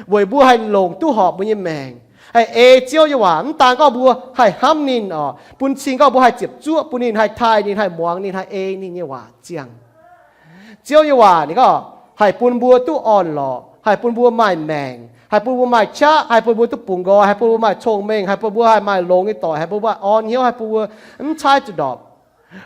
weic mbuo haih longc duqv horpc mbuo nyei maengc, haih ei Ziouv nyei waac. Mv daan gorngv mbuo haih hnamv ninh oc, bun cing gorngv mbuo haih ziepc zuoqv bun ninh, haih taaih ninh, haih muangx ninh, haih ei ninh nyei waac ziangh. Ziouv nyei waac ninh gorngv haih bun mbuo duqv orn-lorqc, haih bun mbuo maaih maengc, haih bun mbuo maaih qaqv, haih bun mbuo duqv bungx nqoi, haih bun mbuo maaih cong-mengh, haih bun mbuo haih maaih longx nyei doic, haih bun mbuo orn hnyouv, haih bun mbuo mv caaiv zuqc ndorpc.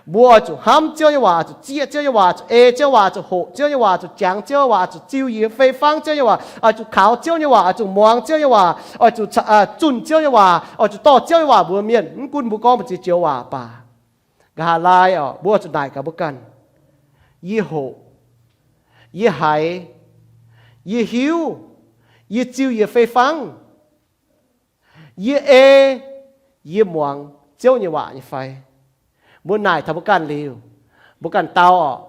Mbuo oix zuqc hnamv Ziouv nyei waac, oix zuqc zieqv Ziouv nyei waac, oix zuqc ei Ziouv nyei waac, oix zuqc hoqc Ziouv nyei waac, oix zuqc jangx Ziouv nyei waac, oix zuqc ziux yiem fei fangv Ziouv nyei waac, oix zuqc kaux Ziouv nyei waac, oix zuqc muangx Ziouv nyei waac, oix zuqc zunh Ziouv nyei waac, oix zuqc dorh Ziouv nyei waac mbuox mienh. Mv gunv mbuo gorngv mbu'ziex joux waac baac, nqa'haav laai oc, mbuo oix zuqc naaic gaax mbuo ganh, yie hoqc, yie haiz, yie hiuv, yie ziux yiem fei fangv, yie ei, yie muangx Ziouv nyei waac nyei fai? Mbuo naaic taux mbuo ganh liuz, mbuo ganh dau oc.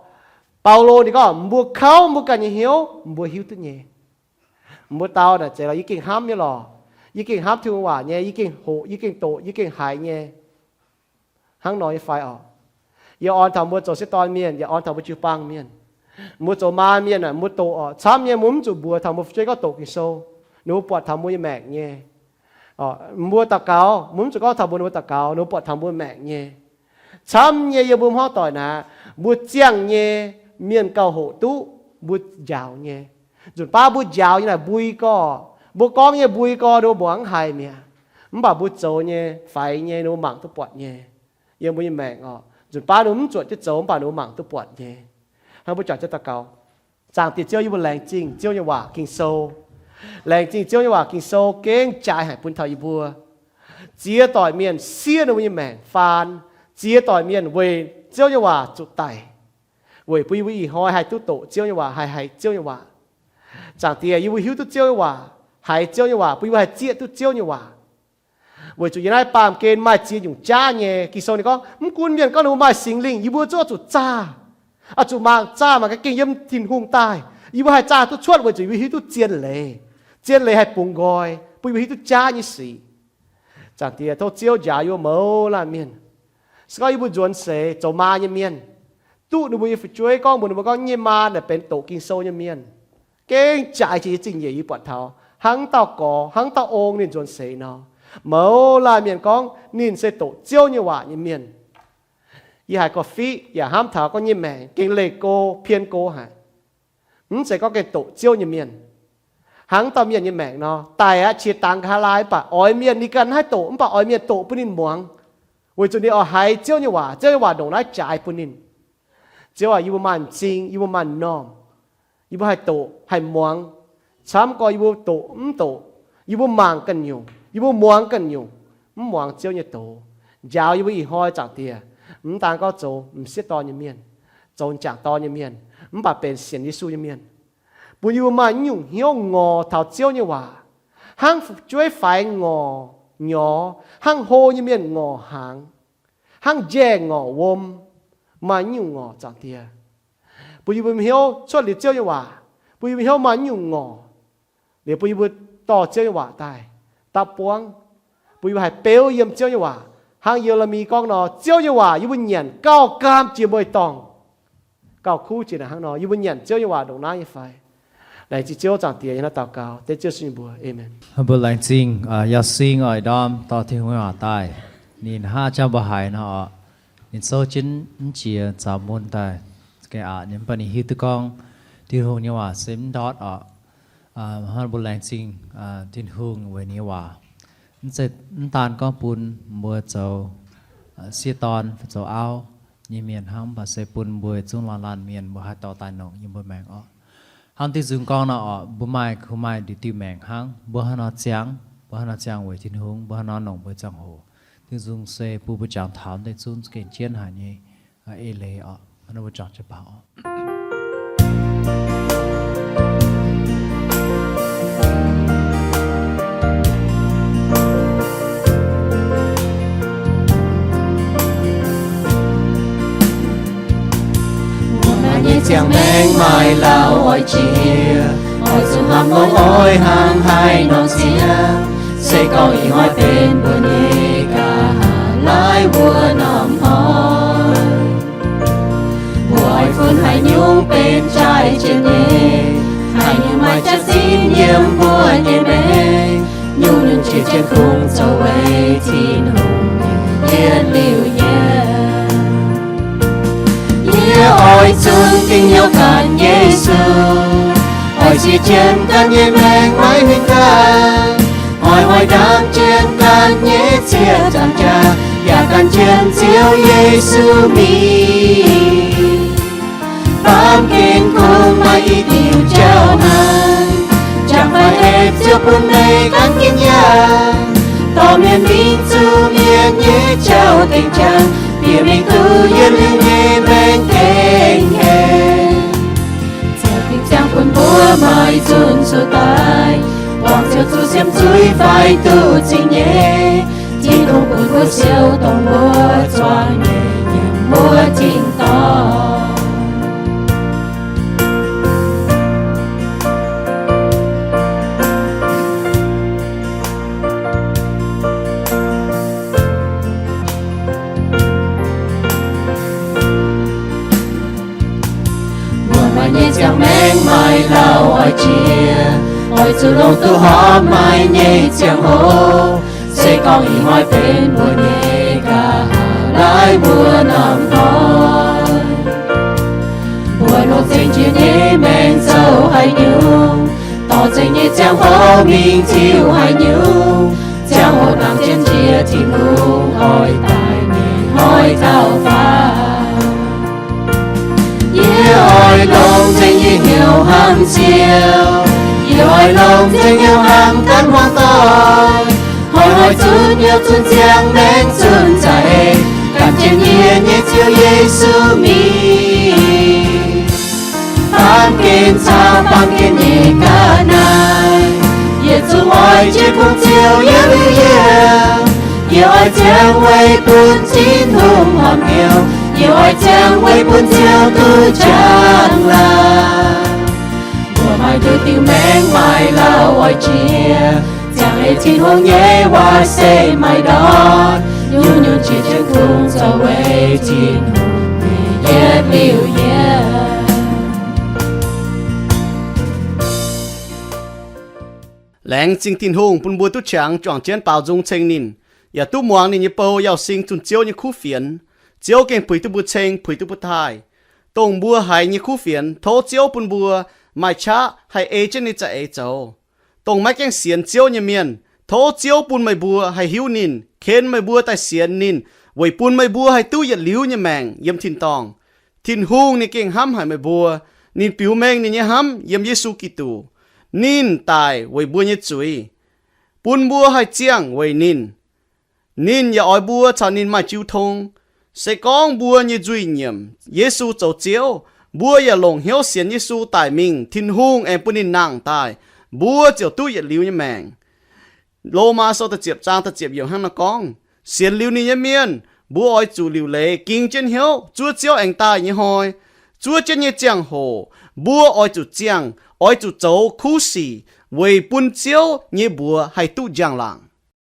Baulo ninh gorngv mbuo kauv mbuo ganh nyei hnyouv, mbuo hiuv duqv nyei. Mbuo dau naaic zeiz lorqc, yie gengh hnamv nyei lorqc. Yie gengh hnamv Tin-Hungh waac nyei, yie gengh hoqc, yie gengh doqc, yie gengh haiz nyei. Hnangv nor nyei fai oc? Yie orn taux mbuo zoux sieqv dorn mienh, yie orn taux mbuo jiu-baang mienh, mbuo zoux maa mienh aah, mbuo doqc oc, camv nyei mbuo mv zuqc mbuox taux mbuo fu'jueiv gorngv doqc Ging-Sou, ninh mbuo buatc taux mbuo nyei maengc nyei. Mbuo daux gaux, mbuo mv zuqc gorngv taux mbuo, ninh mbuo daux gaux, ninh mbuo buatc taux mbuo maengc nyei. Camv nyei yiem mbuo hmuangv doic naaic, mbuo ziangh nyei mienh gauh hoqc duqv mbuo njaaux nyei. Nzunc baav mbuo njaaux nyei naaic mbui gorx, mbuo gorngv nyei mbui gorx ninh mbuo mbuangz mv haiz mi'aqv. Mv baac mbuo zoux nyei, faix nyei, ninh mbuo mangc duqv buatc nyei. Yiem mbuo nyei maengc oc, nzunc baav ninh mbuo mv zuotc jienv zoux mv baac ninh mbuo mangc duqv buatc nyei. Hnangv mbuo juangc jienv daux gaux. Zaangc Diex Ziouv, yie mbuo laengz zingh Ziouv nyei waac Ging-Sou. Laengz zingh Ziouv nyei waac Ging-Sou gengh jaaix haic bun taux yie mbuo. Ziex doic mienh siev ninh mbuo nyei maengc faan. Ziex doic mienh weic Ziouv nyei waac zuqc daic, weic bun yie mbuo ih hnoi haih duqv doqc Ziouv nyei waac, haih haiz Ziouv nyei waac. Zaangc Diex, yie mbuo hiuv duqv Ziouv nyei waac, haiz Ziouv nyei waac, bun yie mbuo haih zieqv duqv Ziouv nyei waac. Weic zuqc yiem naaiv baamh gen maaih ziex nyungc jaav nyei. Ging-Sou ninh gorngv, mv gunv mienh gorngv ninh mbuo maaih Singx Lingh, yie mbuo zungv oix zuqc zaah, oix zuqc mangc zaah mangc gaax gengh yiem Tin-Hungh daaih, yie mbuo haih zaah duqv cuotv weic zuqc yie mbuo hiuv duqv zien leiz. Zien leiz haih bungx nqoi, bun yie mbuo hiuv duqv jaav nyei sic. Zaangc Diex, tov Ziouv njaaux yie mbuo mouz laanh mienh. Se gorngv yie mbuo nzuonx seix zoux maa nyei mienh, duqv ninh mbuo nyei fu'jueiv gorngv mbuox ninh mbuo gorngv nyei maa naaic benx doqc Ging-Sou nyei mienh, gengh jaaix jiex yie zingh nyeic yie buatc taux hnangv dauh gorx, hnangv dauh ong ninh nzuonx seix nor. Mouz laanh mienh gorngv ninh se doqc Ziouv nyei waac nyei mienh. Yie haiz gorqv-fiqv yaac hnamv taux gorngv nyei maengc gengh leih go, pien go haic. Mv zeiz gorngv gengh doqc Ziouv nyei mienh. Hnangv dauh mienh nyei maengc nor, daic aqv, qiex dangx nqa'haav laai, mv baac oix mienh, ninh ganh haih doqc, mv baac oix mienh doqc bun ninh muangx, weic zuqc ninh oix haiz Ziouv nyei waac, Ziouv nyei waac ndongc naaiv jaaix bun ninh. Ziouv aac, yie mbuo maaih m'zing, yie mbuo maaih m'normh, yie mbuo haih doqc haih muangx. Camv gorx yie mbuo doqc mv doqc, yie mbuo mangc ganh nyungc, yie mbuo muangx ganh nyungc, mv muangx Ziouv nyei doz. Njaaux yie mbuo ih hnoi, Zaangc Diex, mv daan gorngv zoux m'sieqv dorn nyei mienh, zoux m'jangc dorn nyei mienh, mv baac benx sienx Yesu nyei mienh, bun yie mbuo maaih nyungc hnyouv ngorc taux Ziouv nyei waac, hnangv fu'jueiv faix ngorc nyorx, hnangv hlo nyei mienh ngorc hnaangx, hnangv njaih ngorc wuom, maaih nyungc ngorc, Zaangc Diex. Bun yie mbuo hnyouv cuotv liuz Ziouv nyei waac, bun yie mbuo hnyouv maaih nyungc ngorc, liuz bun yie mbuo dorh Ziouv nyei waac daaih dapv buangv, bun yie mbuo haih beuv yiem Ziouv nyei waac. Hnangv Ye^le^mi gorngv nor, Ziouv nyei waac yie mbuo nyanc gauh gaam jiex mueiz-dorngh, gauh kuv jiex naaic hnangv nor. Yie mbuo nyanc Ziouv nyei waac ndongc naaiv nyei fai? Laengz zingh Ziouv Zaangc Diex, yie hnangv daux gaux dengv Ziouv Yesu nyei mbuox. Aamen. Mbuo laengz zingh, aa, Yauv Sing oix ndorm dorh Tin-Hungh nyei waac daaih. Ninh hnangv jang mbuo haiz nor oc, ninh souv jienv mv jiex zaux mun daaih. Gengh aqc ninh mv baac ninh hiuv duqv gorngv Tin-Hungh nyei waac se mv ndortv oc. Aa, hnangv mbuo laengz zingh, aa, Tin-Hungh weic ninh nyei waac. Mv zeiz, mv daan gorngv bun mbuo zoux, aa, sieqv dorn, zoux auv nyei mienh hnangv, mv baac se bun mbuo zungv laanh laanh mienh mbuo haih dorh daaih nongc yiem mbuo maengc oc. Hnangv diuh nzung gorngv nor oc, mbuo maaih, kuh maaih diuh diuh maengc hnangv. Mbuo hnangv nor ziangh, mbuo hnangv nor ziangh weic Tin-Hungh, mbuo hnangv nor nongc mbuo ziangh hoc. Diuh nzung se bun mbuo jangx taux deix zunv gengh jienv haic nyei, aa, eix leiz oc. Hnangv nor mbuo jangx jienv baaux oc. Mbuo maaih nyei ziangh maengc maaih lauh oix jiex, oix zuqc hnamv longx oix hnangv haaix nor ziangh. Se gorngv ih hnoi benx mbuo nyei, gaax laaix wuov norm hnoi, mbuo oix funx haaix nyungc benx jaaix jienv nyei? Haaix nyungc maaih jaax-zinh yiem mbuo nyei maengc? Nyungc-nyungc jiex jienv kungx zoux weic Tin-Hungh nyei yietc liuz yiem. Yie oix zunv dingc hnyouv gan Yesu, oix zieqv jienv ganh nyei maengc maiv huin ganh. Hnoi-hnoi ndaamv jienv ganh nyei zieqc nzaangc jaax, yaac gan jienv Ziouv Yesu mingh. Baamh gen kungx maaih i diuc jauv haic, jangx fai hepc Ziouv bun meih gan jienv yaac dorh mienh mingh zuqc mienh nyei jauv-dingh jangx, bieqc mingh duqv yietc liuz nyei maengc gengh hec. Ziouv Tin-Hungh ziangh bun mbuo maaih nzunc zuqc daaih, buangh Ziouv zuqc siemv zuiz fai duqv zingh nyei. Tin-Hungh bun mbuo siou dongh mbuo zuangx nyei yiem mbuo tin-dorngh. Mbuo maaih nyei ziangh maengc maaih lauh oix jiex, oix zuqc longc duqv horpc maaih nyei ziangh hoc. Se gorngv ih hnoi benx mbuo nyei, gaax laaix wuov norm hnoi, mbuo longc zingh jiex nyei maengc zoux haaix nyungc, dorh zingh nyei ziangh hoc mingh ziux haaix nyungc. Ziangh hoc nangc jienv njiec Tin-Hungh oix daaih nyei hnoi taux faaux. Yie oix longc nzengc yie hnyouv hnamv Ziouv. Yie oix longc nzengc hnyouv hnamv ganh hmuangx doic. Hnoi-hnoi zunc hnyouv zunc ziangh maengc zunc za'eix, gan jienv yie nyei Ziouv Yesu mingh. Baamh gen caux baamh gen nyei ga'naaiv, yie zungv oix jiex kungx ziouc yietc liuz yiem. Yie oix ziangh weic bun Tin-Hungh horpc hnyouv. Yie oix ziangh weic bun Ziouv duqv njang-laangc. Mbuo maaih nduqc diuh maengc maaih lauh oix jiex, ziangh ei Tin-Hungh nyei waac se maaih ndortv. Nyungc-nyungc jiex jienv kungx zoux weic Tin-Hungh nyei yietc liuz yiem. Laengz zingh Tin-Hungh bun mbuo duqv qangx juangc jienv baaux nzung ceng ninh, yaac duqv muangx ninh nyei bou Yauh Sing zunh Ziouv nyei kuv fienx. Ziouv gengh puix duqv mbuo ceng, puix duqv mbuo taaih. Dongh mbuo haiz nyei kuv fienx, tov Ziouv bun mbuo maaih qaqv haih ei jienv ninh za'eix zoux. Dongh maiv gaengh sienx Ziouv nyei mienh, tov Ziouv bun meih mbuo haih hiuv ninh, ken meih mbuo daaih sienx ninh, weic bun meih mbuo haih duqv yietc liuz nyei maengc yiem tin-dorngh. Tin-Hungh ninh gengh hnamv haic meih mbuo. Ninh biux mengh ninh nyei hnamv yiem Yesu Giduc. Ninh daic weic mbuo nyei zuiz, bun mbuo haih ziangh weic ninh. Ninh yaac oix mbuo caux ninh maaih jiu tong. Se gorngv mbuo nyei nzuih nyiemc Yesu zoux Ziouv, mbuo yaac longc hnyouv sienx Yesu daic mingh, Tin-Hungh aengx bun ninh nangh daaih, mbuo ziouc duqv yietc liuz nyei maengc. Lomaa Sou da'ziepc zaang da'ziepc yiemc hnangv naaiv gorngv, sienx liuz ninh nyei mienh, mbuo oix zuqc liuc leiz ging jienv hnyouv zuov Ziouv aengx daaih nyei hnoi. Zuov jienv nyei ziangh hoc, Mbuo oix zuqc ziangh, oix zuqc zoux kuv sic weic bun Ziouv nyei mbuox haih duqv njang-laangc.